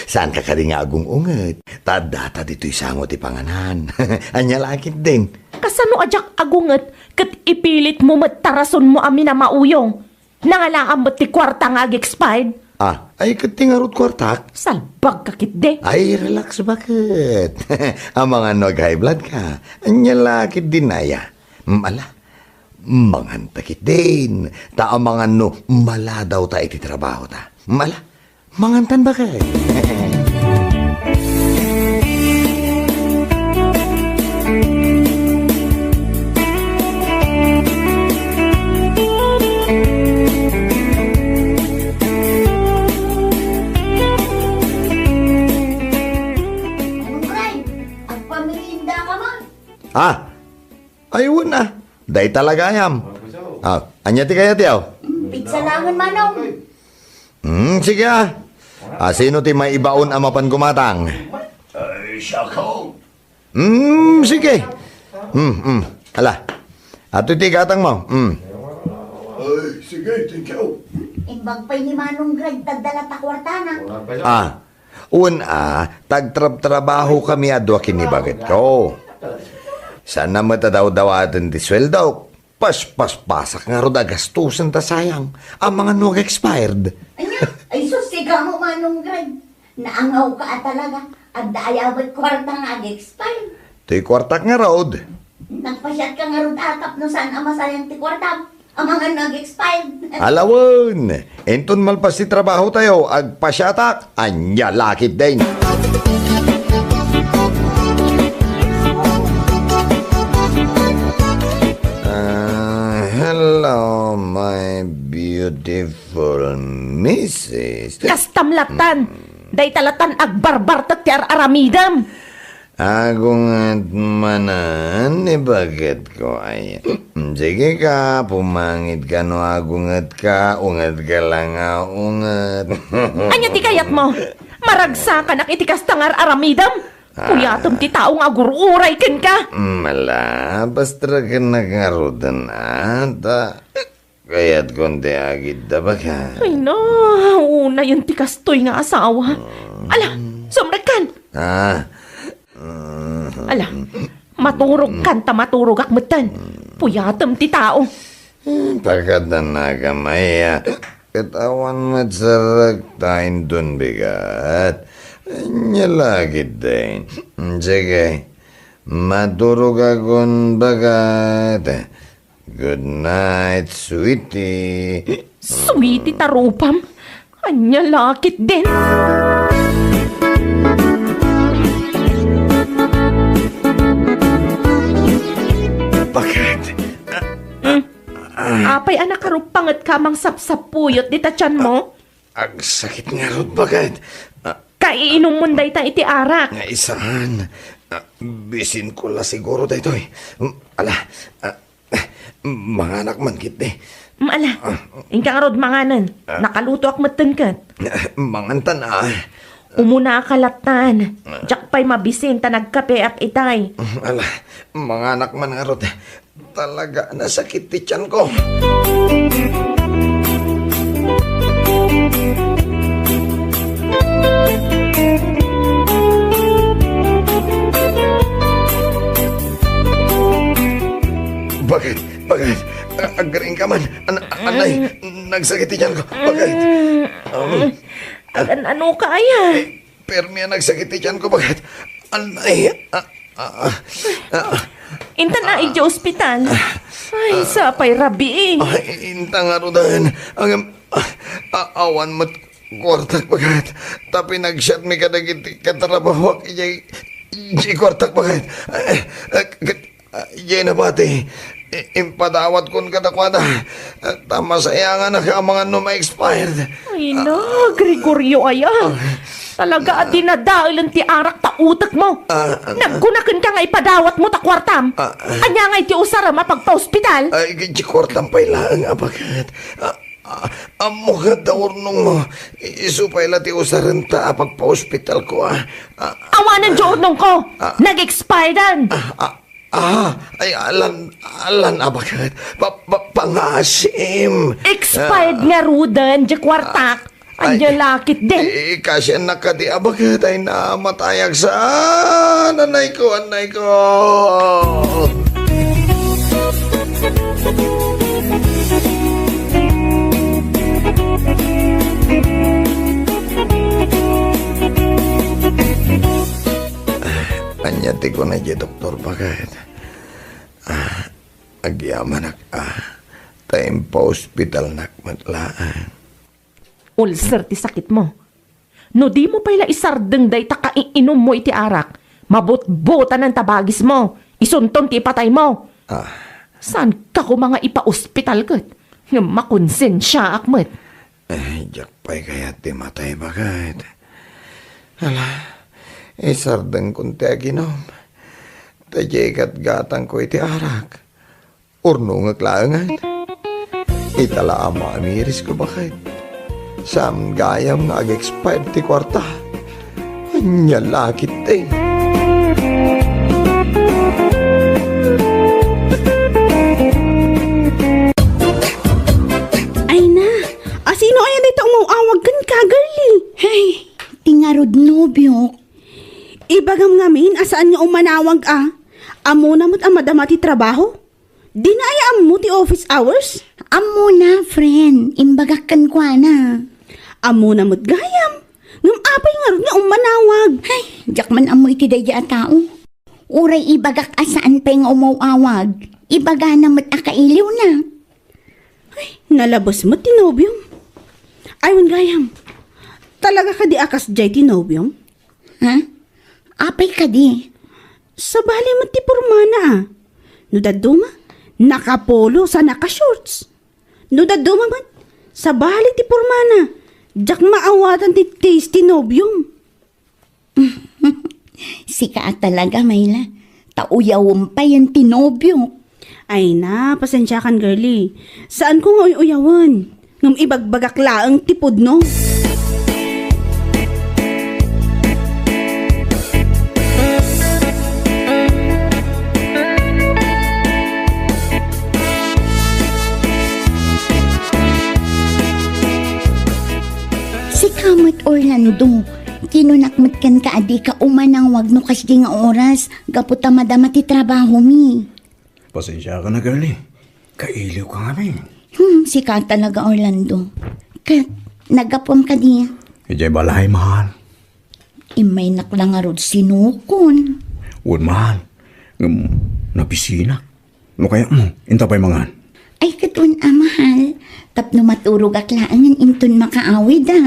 Saanka kadi nga agung-unget? Ta addata ditoy sango ti panganan. Ania la ketdin? Kasano a diak agunget ket ipilitmo met ta rasonmo a minamauyong? Nangalaam met ti kuarta nga ag-expired? Ah, ay, ket ti ngarud kuartak? Salbagka ketdi. Ay, relax, baket? Amangan no ag-high blood ka. Ania la ketdin aya? Mm, ala, manganta ketdin. Ta amangan no maladawta iti trabahota. Mm, ala, mangantan, baket? Manong Ray, agpamerienda ka man? Ah, ay, wen a. Dayta la gayam. Ah, ania ti kayatyo? Pizza laengen, Manong. Hmm, sige, ah. Ah, sino ti maibaon a mapan gumatang? Ay, siak. Hmm, sige. Hmm, hmm. Ala. Ato ti gatangmo. Hmm. Ay, sige, thank you. Imbag pay ni Manong Greg, tagdala ta kuartana. Ah, wen a, tagtrabtrabahokami a dua ken ni bagetko. Saanna met a dawdawaten ti sueldok. Paspaspasak ngarud a gastusen ta sayang. Amangan no ag-expired. Ania? Ay, sus, sigamo, Manong Greg. Naangawka a talaga. Adda aya met kuarta nga ag-expired? Ti kuartak ngarud. Nagpasiatka ngarud a tapno saan a masayang ti kuartam? Amangan no ag-expired. Ala wen, inton malpas ti trabahotayo, agpasiatak, ania la ketdin? Ah, hello, my beautiful missus. Kastam lattan. Dayta lattan agbarbartek ti ar-aramidem. Agunget manen ni bagetko, ay. Sige ka, pumangit ka no agunget ka, unget ka lang a unget. Ania ti kayatmo? Maragsakanak iti kasta nga ar-aramidem? Ah. Kuyatem ti tao nga agur-uray kenka. Mala, pastrakenak ngaruden, a, ta Kayatkon ti agidda, baket. Ay na, unayen ti kastoy nga asawa. Ala, sumrekkan! Ah. Ala, maturogkan ta maturogak metten. Puyatem ti tao. Hmm, pagkadannakam aya. Ket awan met sarrekta inton bigat. Ania la ketdin. Sige, maturogakon, baket. Good night, sweetie. Sweetie ta rupam. Ania la ketdin? Baket? Hmm? Apay a nakaruppangetka a mangsapsapuyot dita tianmo? Agsakit ngarud, baket. Ah. Kaiinummon dayta iti arak. Ay, saan? Ah, bisinko la siguro daytoy. Mm, ala, ah, manganak man ketdi. Mm, ala, ah, inka ngarud manganen. Ah. Nakalutoak metten ket. Ah, mangantan, a. Umunaka lattan. Ah. Diak pay mabisin ta nagkapeak itay. Mm, ala, manganak man ngarud. Talaga, nasakit ti tianko. Baket? Baket? A-, agriingka man. An-, anay, nagsakit ti tianko. Baket? Um, agan-anoka aya? Permi a nagsakit ti tianko, baket? Anay, ah, ah, ah, ah. Intan a idiay ospital. Ay, sapay rabii. Ay, intan ngaruden. Ngem, ah, ah, awan met kuartak, baket. Ta pinagsiatmi kadagiti katrabahoak idiay, idiay kuartak, baket. Eh, eh, ket Ah, diay nabati, i-, impadawatkon kadakuada. Ah, ta masayanganak amangan no ma-expired. Ay na, Gregorio aya. Ah. Talaga a dinadaelen ti arak ta utekmo. Ah, ah. Nagkunakenka nga ipadawatmo ta kuartam. Ah, ah. Ania ngay ti usarem a pagpaospital? Ay, ti kuartam pay laeng a baket. Ah, ah, ammok nga adda urnongmo. Isu pay la ti usarenta a pagpaospitalko, ah. Ah, awanen ti urnongko. Ah. Nag-expiredan. Ah, ah. Ah, ay, alan, alan, abaket. Pa, pa, pangasim. Expired Ah. ngaruden, diay kuartak. Ay, Anya lakit din. Eh, kasiannak kadi, abaket, ay, namatayak sa, anay ko, anay ko. Anya ti kuna diay doktor, baket? Ah, agyamanak, ah. Ta impaospitalnak met laeng. Ulcer ti sakitmo. No dimo pay la isardeng dayta kaiinummo iti arak, mabutbotanen ta bagismo, isunton ti ipataymo. Ah. Saanka koma nga ipaospital ket? Ngem makonsensiaak met. Eh, diak pay kayat ti matay, baket. Ala, isardengkon ti aginum. Ta diay gatgatangko iti arak. Urnongek laengen. Ita la a mamirisko, baket. Saan gayam nga ag-expired ti kuarta. Anya lakit, eh. Ay na, asino aya dayta umaw-awag kenka, girlie? Hey, ti ngarud nobiok. Ibagam ngamin a saan nga umanawag a. Ammona met a madama ti trabaho? Dina aya ammo ti office hours? Ammona, friend. Imbagak kenkuana. Ammona met gayam. Ngem apay ngarud nga ummanawag? Ay, diak man ammo iti daydiay a tao. Uray ibagak a saan pay nga umaw-awag, ibagana met a kailiwna. Ay, nalabes met ti nobiom. Ay, wen gayam. Talaga kadi a kasdiay ti nobiom? Ha? Apay kadi? Sabali met ti pormana, a. No dadduma, nakapolo sa naka-shorts. No dadduma met, sabali ti pormana. Diak maawatan ti taste ti nobiom. Sika a talaga, Mayla. Ta uyawem pay ti nobiok. Ay na, pasensiakan, girlie. Saanko nga uy-uyawen. Ngem ibagbagak laeng ti pudno. Sika met, Orlando. Kinunak met kenka a dika umanawag no kasdi nga oras, gapu ta madama ti trabahomi. Pasensiakan a, girlie. Kailiwka ngamin. Hmm, sika talaga, Orlando. Ket, naggapuam kadi? Idiay balay, mahal. Immaynak la ngarud sinukon. Wen, mahal. Ngem, nabisinak. No kayatmo, inta pay mangan. Ay, ket wen a, mahal. Tapno maturogak laengen inton makaawid, a.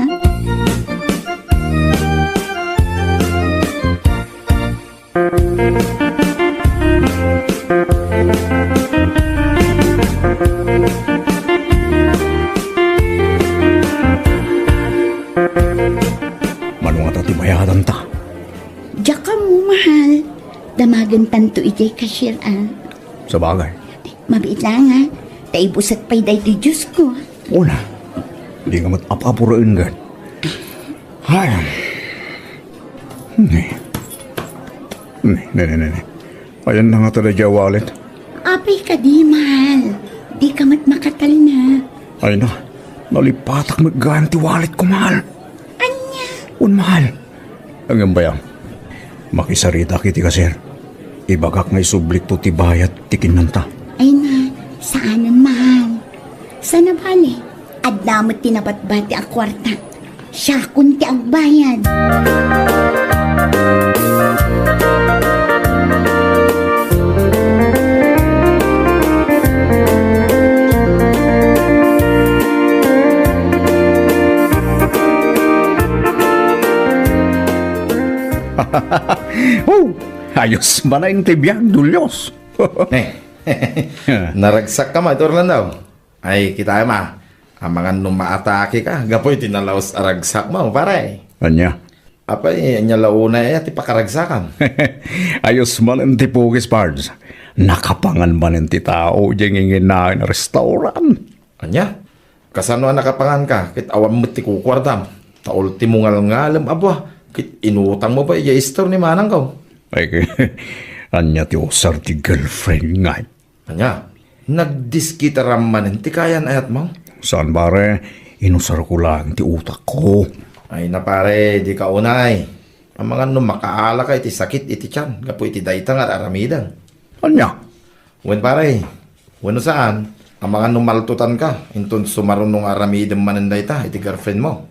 Mano ngata ti bayadanta? Diak ammo, mahal. Damagentanto idiay cashier, a. Sabagay. Mabiit laeng, a. Ta ibusak pay daytoy juice ko. Una, di nga met apapuraen, gad. Ay. Ne. Ne, ne, ne, ne, ne. Ayan na nga talaga wallet. Apay kadi, mahal. Di ka met makatalna. Ay na, nalipatak met gayam ti wallet ko, mahal. Anya? Un, mahal. Ngem bayam, makisaritak iti kasir. Ibagak nga isublikto ti bayad ti kinnanta. Ay na, saanen, mahal. Sana bale, adda met ti nabatbati a kuarta. Siakon ti agbayad. Oh, ayos manen ti biag, Julius. Eh, naragsak ka, Maestro Orlando. Ay, kitaem a. Amangan no maatake ka, gapu iti nalaus a ragsak mo, pare. Ania? Apay, ania la unay aya ti pakaragsakam? Ayos manen ti pugis, Pards. Nakapangan manen ti tao diay nginginaen a restaurant. Ania? Kasano a nakapangan ka, ket awan met ti kukuartam? Ta ultimo ngalngalem a bua, ket inutang mo pay diay istor ni manangko. Ay, Ania ti usar ti girlfriend ngay? Ania? Nagdiskitaram manen ti kayan-ayatmo? Saan, pare. Inusarko laeng ti utakko. Ay na, pare, dika unay. Amangan no makaalaka iti sakit iti tiyan gapu iti dayta nga ar-aramidem. Ania? Wen, pare. Wenno saan, amangan no maltutanka, inton sumaruno nga aramidem manen dayta iti girlfriendmo.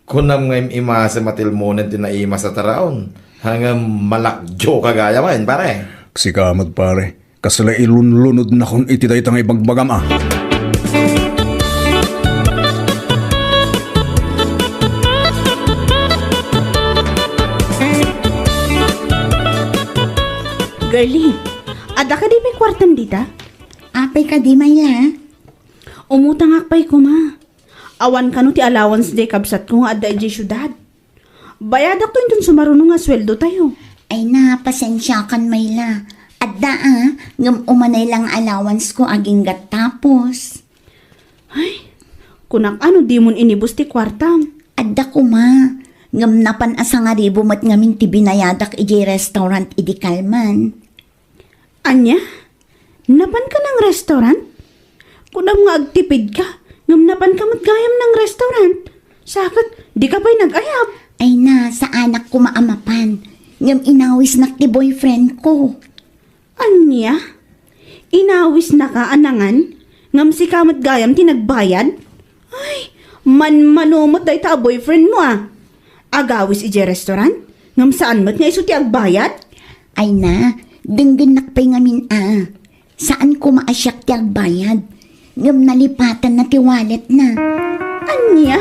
Kunam nga im-imasem a tilmonen ti naimas a taraon. Ngem malakjoka gayam, pare. Sika met, pare. Kasla ilunlunodnakon iti dayta nga ibagbagam, a. Girlie, adda kadi pay kuartam dita? Apay kadi, Myla? Umutangak pay koma. Awan kano ti allowance diay kabsatko nga adda idiay siudad. Bayadakto inton sumaruno nga sueldotayo. Ay na, pasensiakan, Myla. Adda, a, ngem umanay la nga allowance ko agingga tapos. Ay, kunak a no dimon inibus ti kuartam. Adda koma, ngem napan a sangaribu met ngamin ti binayadak idiay restaurant idi kalman. Ania? Napanka nang restaurant? Kunam nga agtipidka, ngem napanka met gayam nang restaurant. Saket, dika pay nag-ayab. Ay na, saanak koma a mapan. Ngem inawisnak ti boyfriend ko. Ania? Inawisnaka a nangan? Ngem sika met gayam ti nagbayad? Ay, manmano met dayta a boyfriend mo, a. Agawis idiay restaurant? Ngem saan met nga isu ti agbayad? Ay na, denggennak pay ngamin, a. Saan koma a siak ti agbayad. Ngem nalipatanna ti walletna. Ania?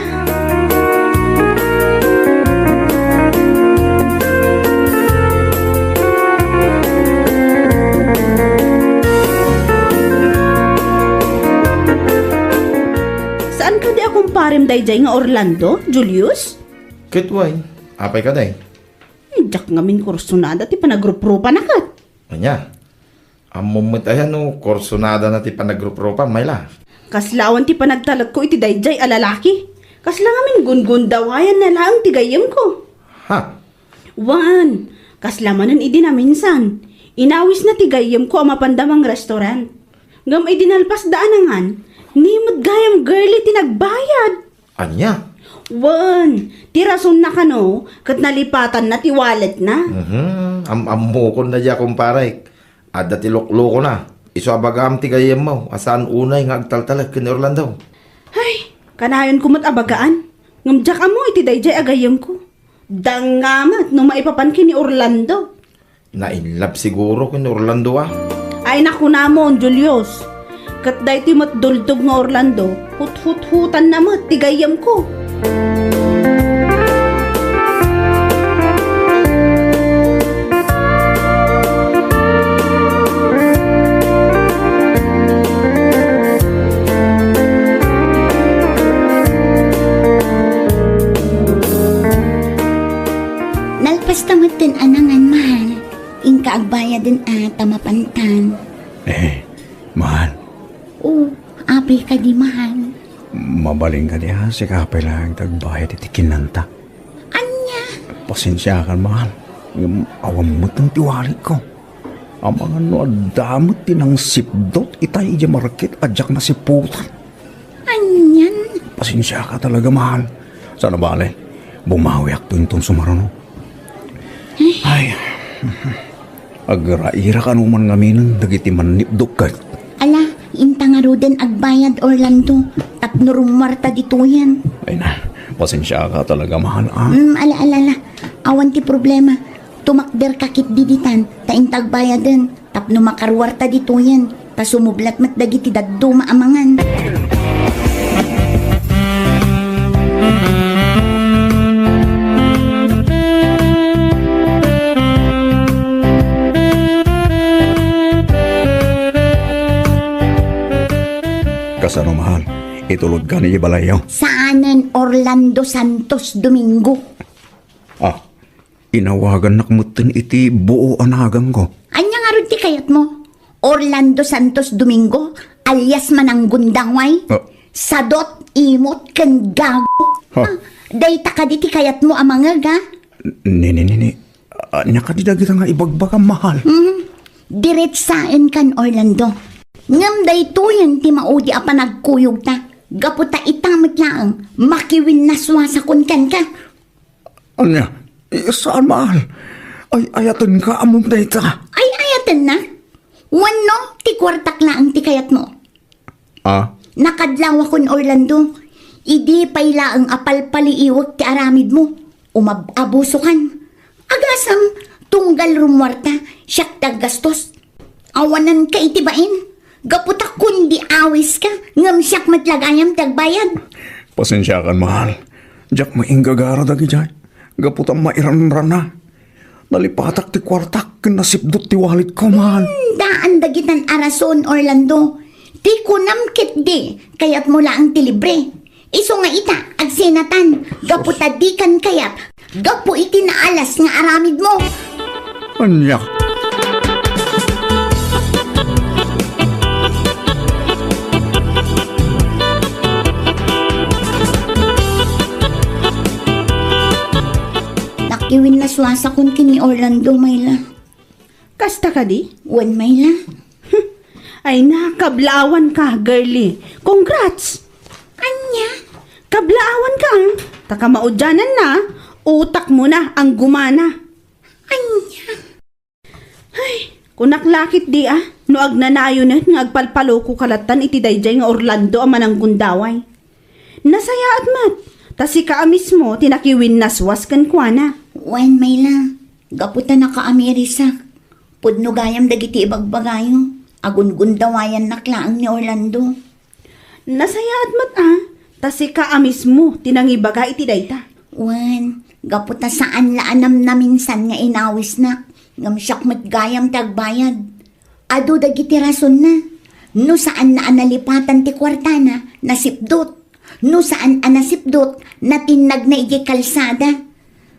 Saan kadi a kumparem daydiay nga Orlando, Julius? Ket wen, apay kadi? Diak ngamin kursunada ti panagruprupa na ket. Ania? Ammom met aya no kursunadana ti panagruprupa, Myla? Kasla awan ti panagtalekko iti daydiay a lalaki. Kasla ngamin gungundawayanna laeng ti gayyemko. Ha? Wen, kasla manen idi naminsan, inawisna ti gayyemko a mapanda mangrestaurant. Ngem idi nalpasda a nangan, ni met gayam Girlie ti nagbayad. Ania? Wen, ti rasonna kano, ket nalipatanna ti walletna. Mhm, am-ammokon daydiay a kumparek. Adda ti luklukona. Isu a bagaam ti gayyemmo, a saan unay nga agtaltalek ken ni Orlando. Ay, kanayonko met a bagaan. Ngem diak ammo iti daydiay a gayyemko. Danga met no maipapan ken ni Orlando. Na-in love siguro ken ni Orlando, a. Ay, nakunamon, Julius. Ket daytoy met dultog nga Orlando, huthuthutanna met ti gayyemko. Nalpasta metten a nangan, mahal. Inka agbayaden a ta mapantan. Eh, mahal. O, apay kadi, mahal? Mabalin kadi a sika pay laeng ti agbayad iti kinanta? Ania? Pasensiakan, mahal. Ngem awan met ti walletko. Amangan no adda met ti nangsipdut itay idiay market a diak nasiputan. Anian? Pasensiaka talaga, mahal. Saan a bale, bumawiakto inton sumaruno. Ay, agraira kano man ngaminen dagiti mannipdok ket. Ala, inta ngaruden agbayad, Orlando, tapno rummuarta ditoyen. Ay na, pasensiaka talaga, mahal, a. Mm, ala, ala, ala. Awan ti problema. Tumakderka ketdi ditan, ta inta agbayaden. Tapno makaruarta ditoyen, ta sumublat met dagiti dadduma a mangan. Kasano, mahal? Itulodka ni balayyo? Saanen, Orlando Santos Domingo. Ah, Inawagannak metten iti buo a naganko. Ania ngarud ti kayatmo? Orlando Santos Domingo, alias Mananggundaway? Ah. Sadot, imot, ken gago. Ha? Ah, dayta kadi ti kayatmo a mangeg, a? Ni, ni, ni, ni. Ania kadi dagita nga ibagbagam, mahal? Hmm, diretsaenkan, Orlando. Ngem daytoyen ti maudi a panagkuyogta. Gapu ta ita met laeng, makiwinnaswasakon kenka. Ania? Eh, saan, mahal? Ay-ayatenka, ammom dayta. Ay-ayatennak? Wenno, ti kuartak laeng ti kayatmo? Ah? Nakadlawakon, Orlando. Idi pay laeng a palpaliiwek ti aramidmo, umab-abusokan. Agasem, tunggal rummuarta, siak ti aggastos. Awananka iti bain. Gapu ta kundi awiska, ngem siak met la gayam ti agbayad. Pasensiakan, mahal. Diak mainggagara dagidiay. Gapu ta mairanrana. Nalipatak ti kuartak ken nasipdot ti walletko, mahal. Hmm, daan dagitan a rason, Orlando. Ti kunam ketdi, kayatmo laeng ti libre. Isu nga ita, agsinatan, gapu ta dikan kayat, gapu iti naalas nga aramidmo. Ania? Nakiwinnaswasakon ken ni Orlando, Myla. Kasta kadi? Wen, Myla. Ay na, kablaawanka, girlie. Congrats! Ania? Kablaawanka, ah. Ta kamaudiananna, utakmona ang gumana. Ania? Ay, kunak la ketdi, ah, no agnanayonen nga agpalpalokoka lattan iti daydiay nga Orlando a mananggundaway. Nasayaat met, ta sika a mismo ti nakiwinnaswas kenkuana. Wen, Myla, gapu ta nakaamirisak, pudno gayam dagiti ibagbagayo. Agungundawayannak laeng ni Orlando. Nasayaat met, ah, ta sika a mismo ti nangibaga iti dayta. Wen, gapu ta saan la a namnaminsan nga inawisnak, ngem siak met gayam ti agbayad. Adu dagiti rasonna. No saanna a nalipatan ti kuartana, nasipdot. No saan a nasipdot, natinnagna idiay kalsada.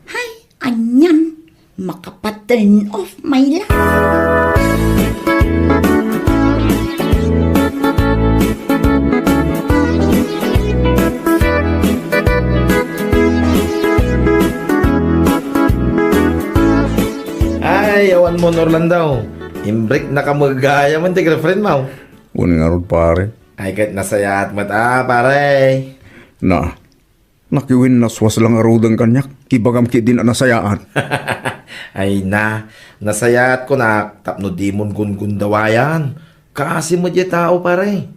Hay, anian, makapa-turn off, Myla. Ay, awan mo, Orlando. Imbreaknaka met gayam ti girlfriend mo. Wen ngarud, pare. Ay, ket nasayaat met, ah, pare. Na, nakiwinnaswas la ngaruden kaniak. Ibagam ketdin a nasayaat. Ay na, nasayaat kunak tapno dimon gungundawayan. Kaasi met diay tao, pare.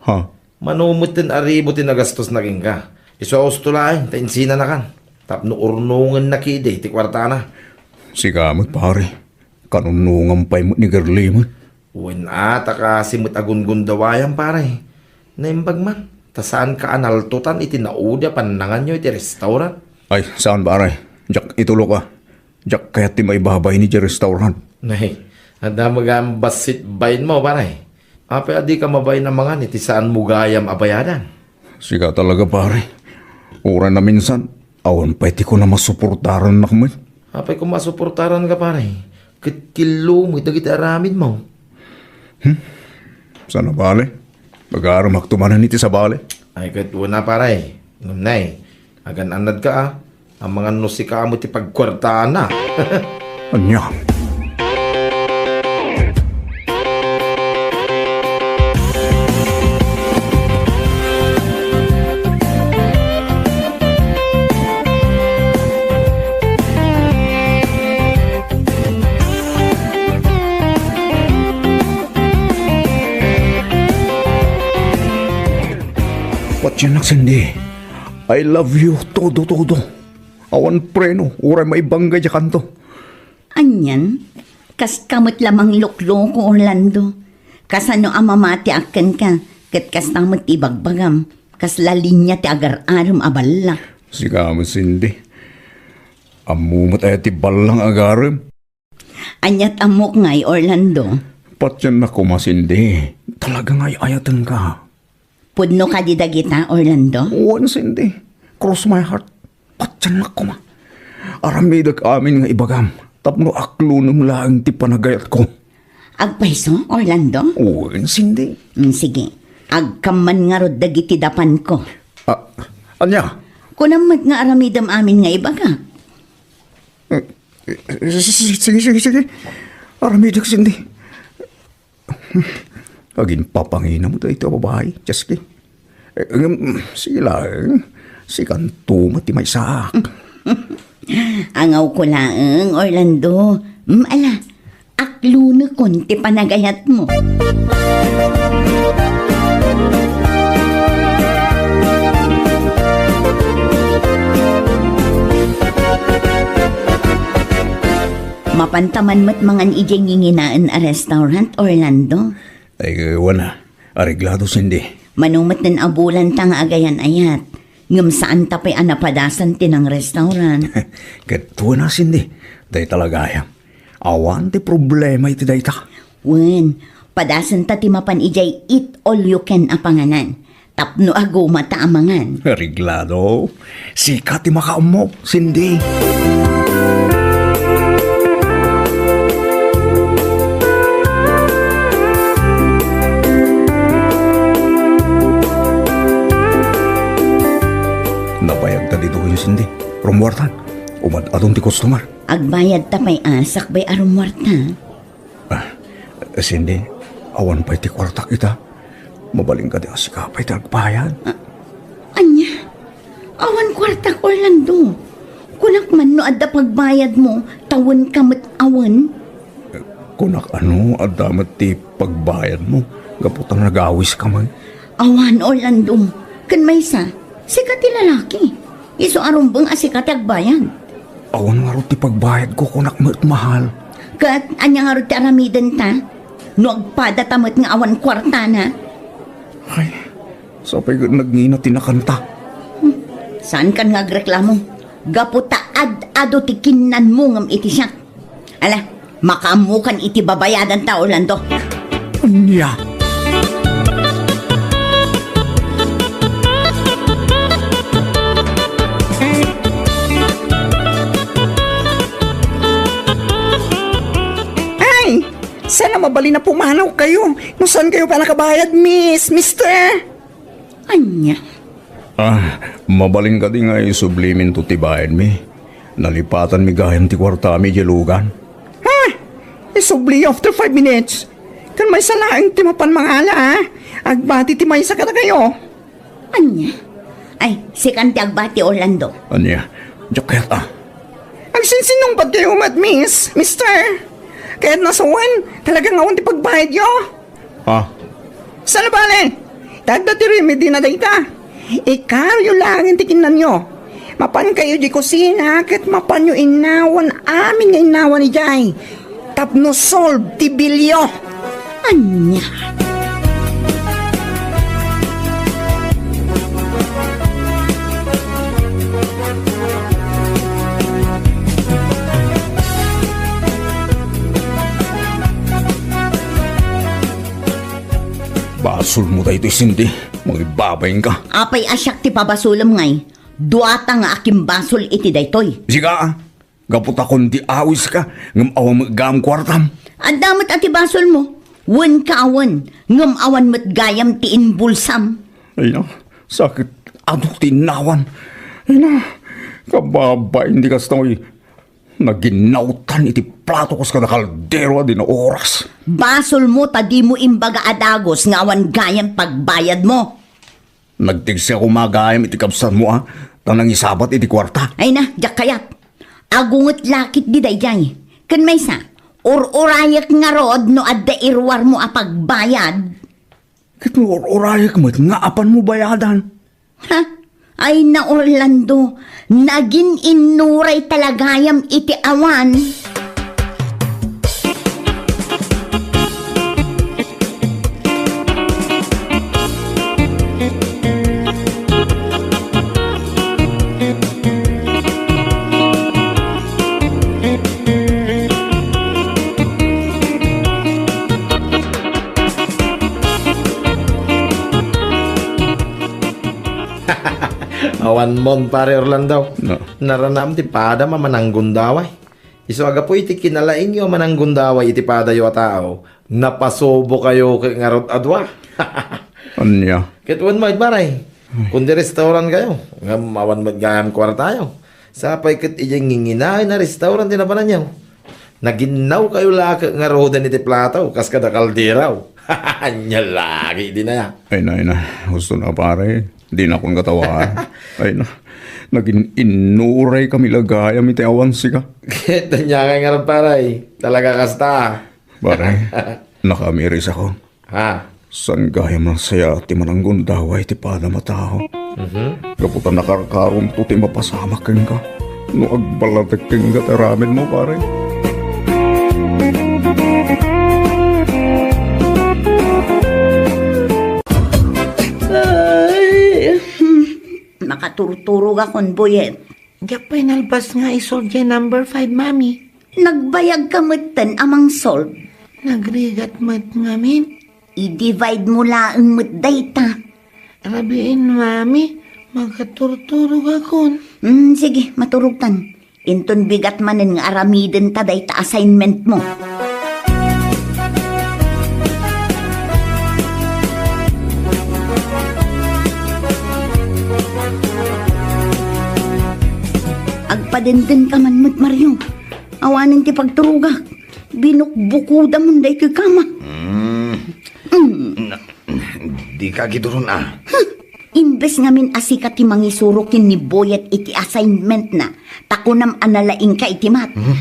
Ha? Mano met ten aribu ti nagastosna kenka. Isu a usto laeng ta insinanakan. Tapno urnongenna ketdi ti kuartana. Sika met, pare. Kanunongan pay met ni girlie met. Wen a, ta kaasi met a gungundawayam, pare. Naimbag man, ta saanka a naltotan iti naudi a pannanganyo iti restaurant. Ay, saan, pare. Diak itulok, ah. Diak kayat ti maibabain iti restaurant. Nay, adda met gayam bassit bainmo, pare. Apay a dika mabain a mangan iti saanmo gayam a bayadan? Sika talaga, pare. Uray naminsan, awan pay ti kunam a suportarannak met. Apay koma a suportaranka, pare? Ket killo met dagiti aramidmo. Hmm? Saan a bale? Pagarumakto manen iti sabali. Ay, ket wen a, pare. Ngem nay, agan-annadka, ah. Amangan no sika met ti pagkuartana. Ania? Patiennak, Cindy. I love you todo, todo. Awan preno, uray maibangga diay kanto. Anian? Kaska met la manglokloko, Orlando. Kasano a mamatiak kenka, ket kasta met ti ibagbagam, kasla linia ti agar-arem a ballak. Sika met, Cindy. Ammom met aya ti ballang agarem? Aniat ammok ngay, Orlando? Patiennak koma, Cindy. Talaga nga ay-ayatenka. Pudno kadi dagita, Orlando? Wen, Cindy. Cross my heart. Patiennak koma. Aramidek amin nga ibagam tapno aklonem laeng ti panagayatko. Agpayso, Orlando? Wen, Cindy. Mm, sige. Agkamman ngarud dagiti dapanko. Ah, ania? Kunam met nga aramidem amin nga ibagak. Eh, Eh, sige, sige, sige, sige. Aramidek, Cindy. Aginpapangina mo daytoy a babai, Cheski. Eh, ngem, sige laeng, sikanto met ti maysaak. Angawko laeng, Orlando. Mm, ala, aklonekon ti panagayatmo. Mapanta man met mangan idiay nginginaen a restaurant, Orlando? Ay, wen a. Areglado, Cindy. Mano met nen a bulanta nga agayan-ayat, ngem saanta pay a napadasan ti nang-restaurant. Ket wen a, Cindy, dayta la gayam. Awan ti problema iti dayta. Wen, padasenta ti mapan idiay eat all you can a panganan. Tapno agumata a mangan. Areglado. Sika ti makaammok, Cindy. Nabayagta ditoy, Cindy. Rummuarta. Umad-adun ti customer. Agbayadta pay a sakbay a rummuarta. Ah, Cindy, awan pay ti kuartak ita. Mabalin kadi a sika pay ti agbayad? Ah, ania? Awan kuartak, Orlando. Kunak man no adda pagbayadmo, ta wen ka met awan. Kunak a no adda met ti pagbayadmo, gapu ta nagawiska man. Awan, Orlando. Ken maysa, sika ti lalaki. Isu a rumbeng a sika ti agbayad. Awan ngarud ti pagbayadko, kunak met, mahal. Ket ania ngarud ti aramidenta? No agpadata met nga awan kuartana? Ay, sapay ket nagngina ti nakanta. Hmm, saankan nga agreklamo? Gapu ta ad-adu ti kinnanmo ngem iti siak. Ala, makaammokan iti babayadanta, Orlando. Ania? Ay, sana mabalin a pumanawkayo no saankayo pay a nakabayad, miss, mister. Ania? Ah, mabalin kadi nga isubliminto ti bayadmi? Nalipatanmi gayam ti kuartami idiay lugan. Ha? Isubli after five minutes? Ken maysa laeng ti mapan mangala, a? Agbati ti maysa kadakayo. Ania? Ay, sikan ti agbati, Orlando. Ania? Diak kayat, a. Agsinsinnungbat kayo met, miss, mister. Kayatna sa wen, talaga nga awan ti pagbayadyo. Ha? Saan a bale? Adda ti remedy na dayta. Ikaruyo laeng ti kinnanyo. Mapankayo idiay kusina ket mapanyo innawan amin nga innawan idiay tapno solve ti bilyo. Ania? Basolmo daytoy, Cindy. Mangibabainka. Apay a siak ti pabasolem ngay? Duata nga akimbasol iti daytoy. Sika, gapu ta kundi awiska, ngem awan met gayam kuartam. Adda met a ti basolmo. Wen ka awan, ngem awan met gayam ti imbulsam. Ay na, sakit. Adu ti innawan. Ay na, kababain ti kastoy. Naginawtan iti plato kas kada kaldero a di nauras. Basolmo ta dimo imbaga a dagus nga awan gayam pagbayadmo. Nagtigsa koma gayam iti kabsatmo a, ta nangisabat iti kuarta. Ay na, diak kayat. Agunget lakit di daydiay. Ken maysa, ur-urayek ngarud no adda iruarmo a pagbayad. Ket no ur-urayek met nga apanmo bayadan. Ha? Ay na, Orlando, nagin-innuray talagayam iti awan. Awan mon, Pare Orlando. No. Naranam ti padam a mananggundaway. Isu a gapu iti kinalaingyo a mananggundaway iti padayo a tao, napasubokayo ket ngarud a dua. Ania? Ket wen met, Pare. Kundi restaurantkayo, ngem awan met gayam kuartayo. Sapay ket idiay nginginaen a restaurant ti napananyo. Naginnaw kayo la ket ngaruden iti plato, kas kada kaldero. Ania lagi dina ya. Ay na, ay na. Husto na, pare. Di na kon katawa. Ay na. Nagin-innuray kami la gayam iti awan sika. Ket ania ngay ngarud, pare? Talaga kasta. Pare, nakamiris ako. Ha? Saan gayam a saya ti mananggundaway ti padam a tao? Mhm. Gapu ta nakarkaromto ti mapasamak kenka. No agballatek kenka ti aramidmo, pare. Ay, hmm. Makaturturog akon, Boyet. Diak pay nalpas nga isolve jay number five, Mami. Nagbayag ka metten a mangsolve. Nagrigat met ngamin. I-divide mo laeng met dayta. Rabiin, Mami, makaturturog akon. Hmm, sige, maturogtan. Inton bigat manen nga aramidenta dayta assignment mo. Agpadenden ka man met, Mario. Awanen ti pagturogak. Binukbukudamon daytoy kama. Mm. Mm. Na, di ka giduron, ah. Huh! Imbes ngamin a sika ti mangisuro ken ni Boyet iti assignment na, ta kunam a nalaingka iti mat. Hmm.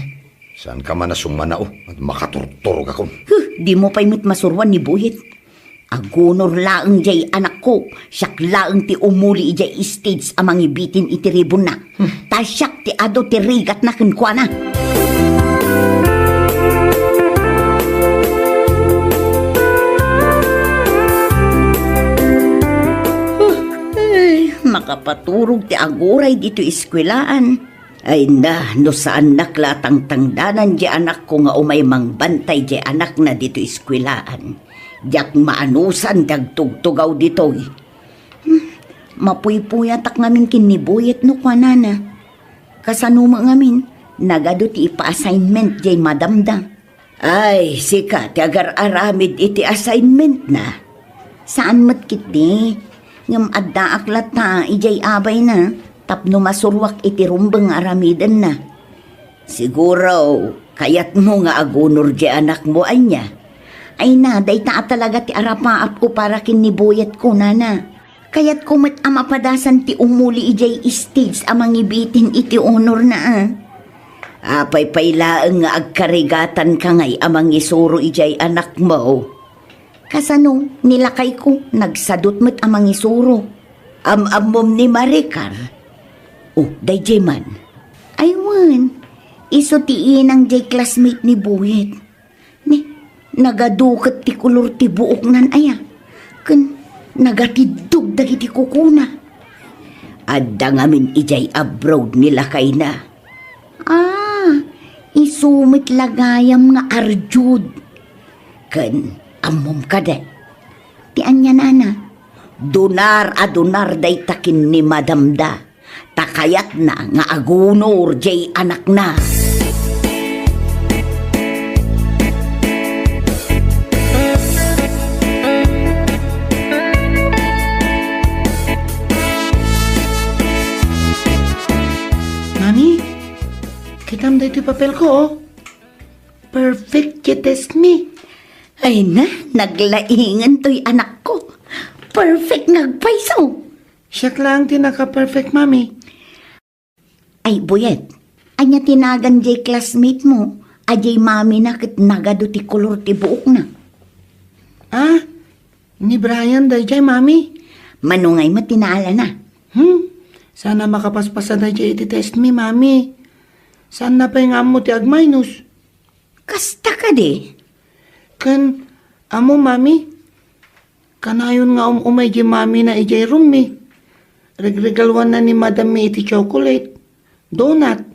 Saan ka man a sumanao, at makaturturog akon. Huh! Di mo pay met masuruan ni Boyet. Agunor laeng jay anakko, siak laeng ti umuli idiay stage a mangibitin iti ribonna. Hmm. Ta siak ti adu ti rigatna kenkuana. Huh, ay, makapaturog ti aguray ditoy eskuelaan. Ay na, no saannak la a tangtangdanan di anakko nga umay mangbantay di anakna ditoy eskuelaan. Diak maanusan ti agtugtugaw ditoy. Hmm, mapuypuyatak ngamin ken ni Boyet no kuanana. Kasano met ngamin, nagadu ti ipa-assignment jay madamda. Ay, sika ti agar-aramid iti assignment na. Saan met ketdi, ngem addaak latta idiay abayna tapno masuruak iti rumbeng nga aramidenna. Siguro, kayatmo nga agunor di anakmo, ania? Ay na, dayta a talaga ti arapaapko para ken ni Boyet kunana. Kayatko met a mapadasan ti umuli idiay stage a mangibitin iti honor na, ah. Apay pay laeng nga agkarigatanka ngay a mangisuro idiay anakmo? Kasano, ni lakayko, nagsadut met a mangisuro. Am-ammom ni Maricar? Oh, daydiay man. Ay wen, isu ti inang jay classmate ni Boyet. Ni, nagadu ket ti kolor ti buoknan aya, ken nagatiddog dagiti kukuna. Adda ngamin idiay abroad ni lakayna. Ah, isu met la gayam nga arjud. Ken ammom kadi ti anianana? Dunar a dunar dayta ken ni madamda. Ta kayatna nga agunor jay anakna. Mami, kitam daytoy papelko, oh. Perfect ti test mi. Ay na, naglaingen toy anakko. Perfect nga agpayso. Siak laeng ti naka-perfect, Mami. Ay, Boyet, ania ti nagan jay classmate mo a jay mamina ket nagadu ti kolor ti buokna? Ah, ni Brian dayjay, Mami. Mano ngay met ti naalana? Hmm, saan a makapaspasa dayjay iti test mi, Mami. Saanna pay nga ammo ti agminus. Kasta kadi? Ken, ammo, Mami, kanayon nga um-umay di mamina idiay room mi. Regregaluanna ni madam mi iti chocolate, donut,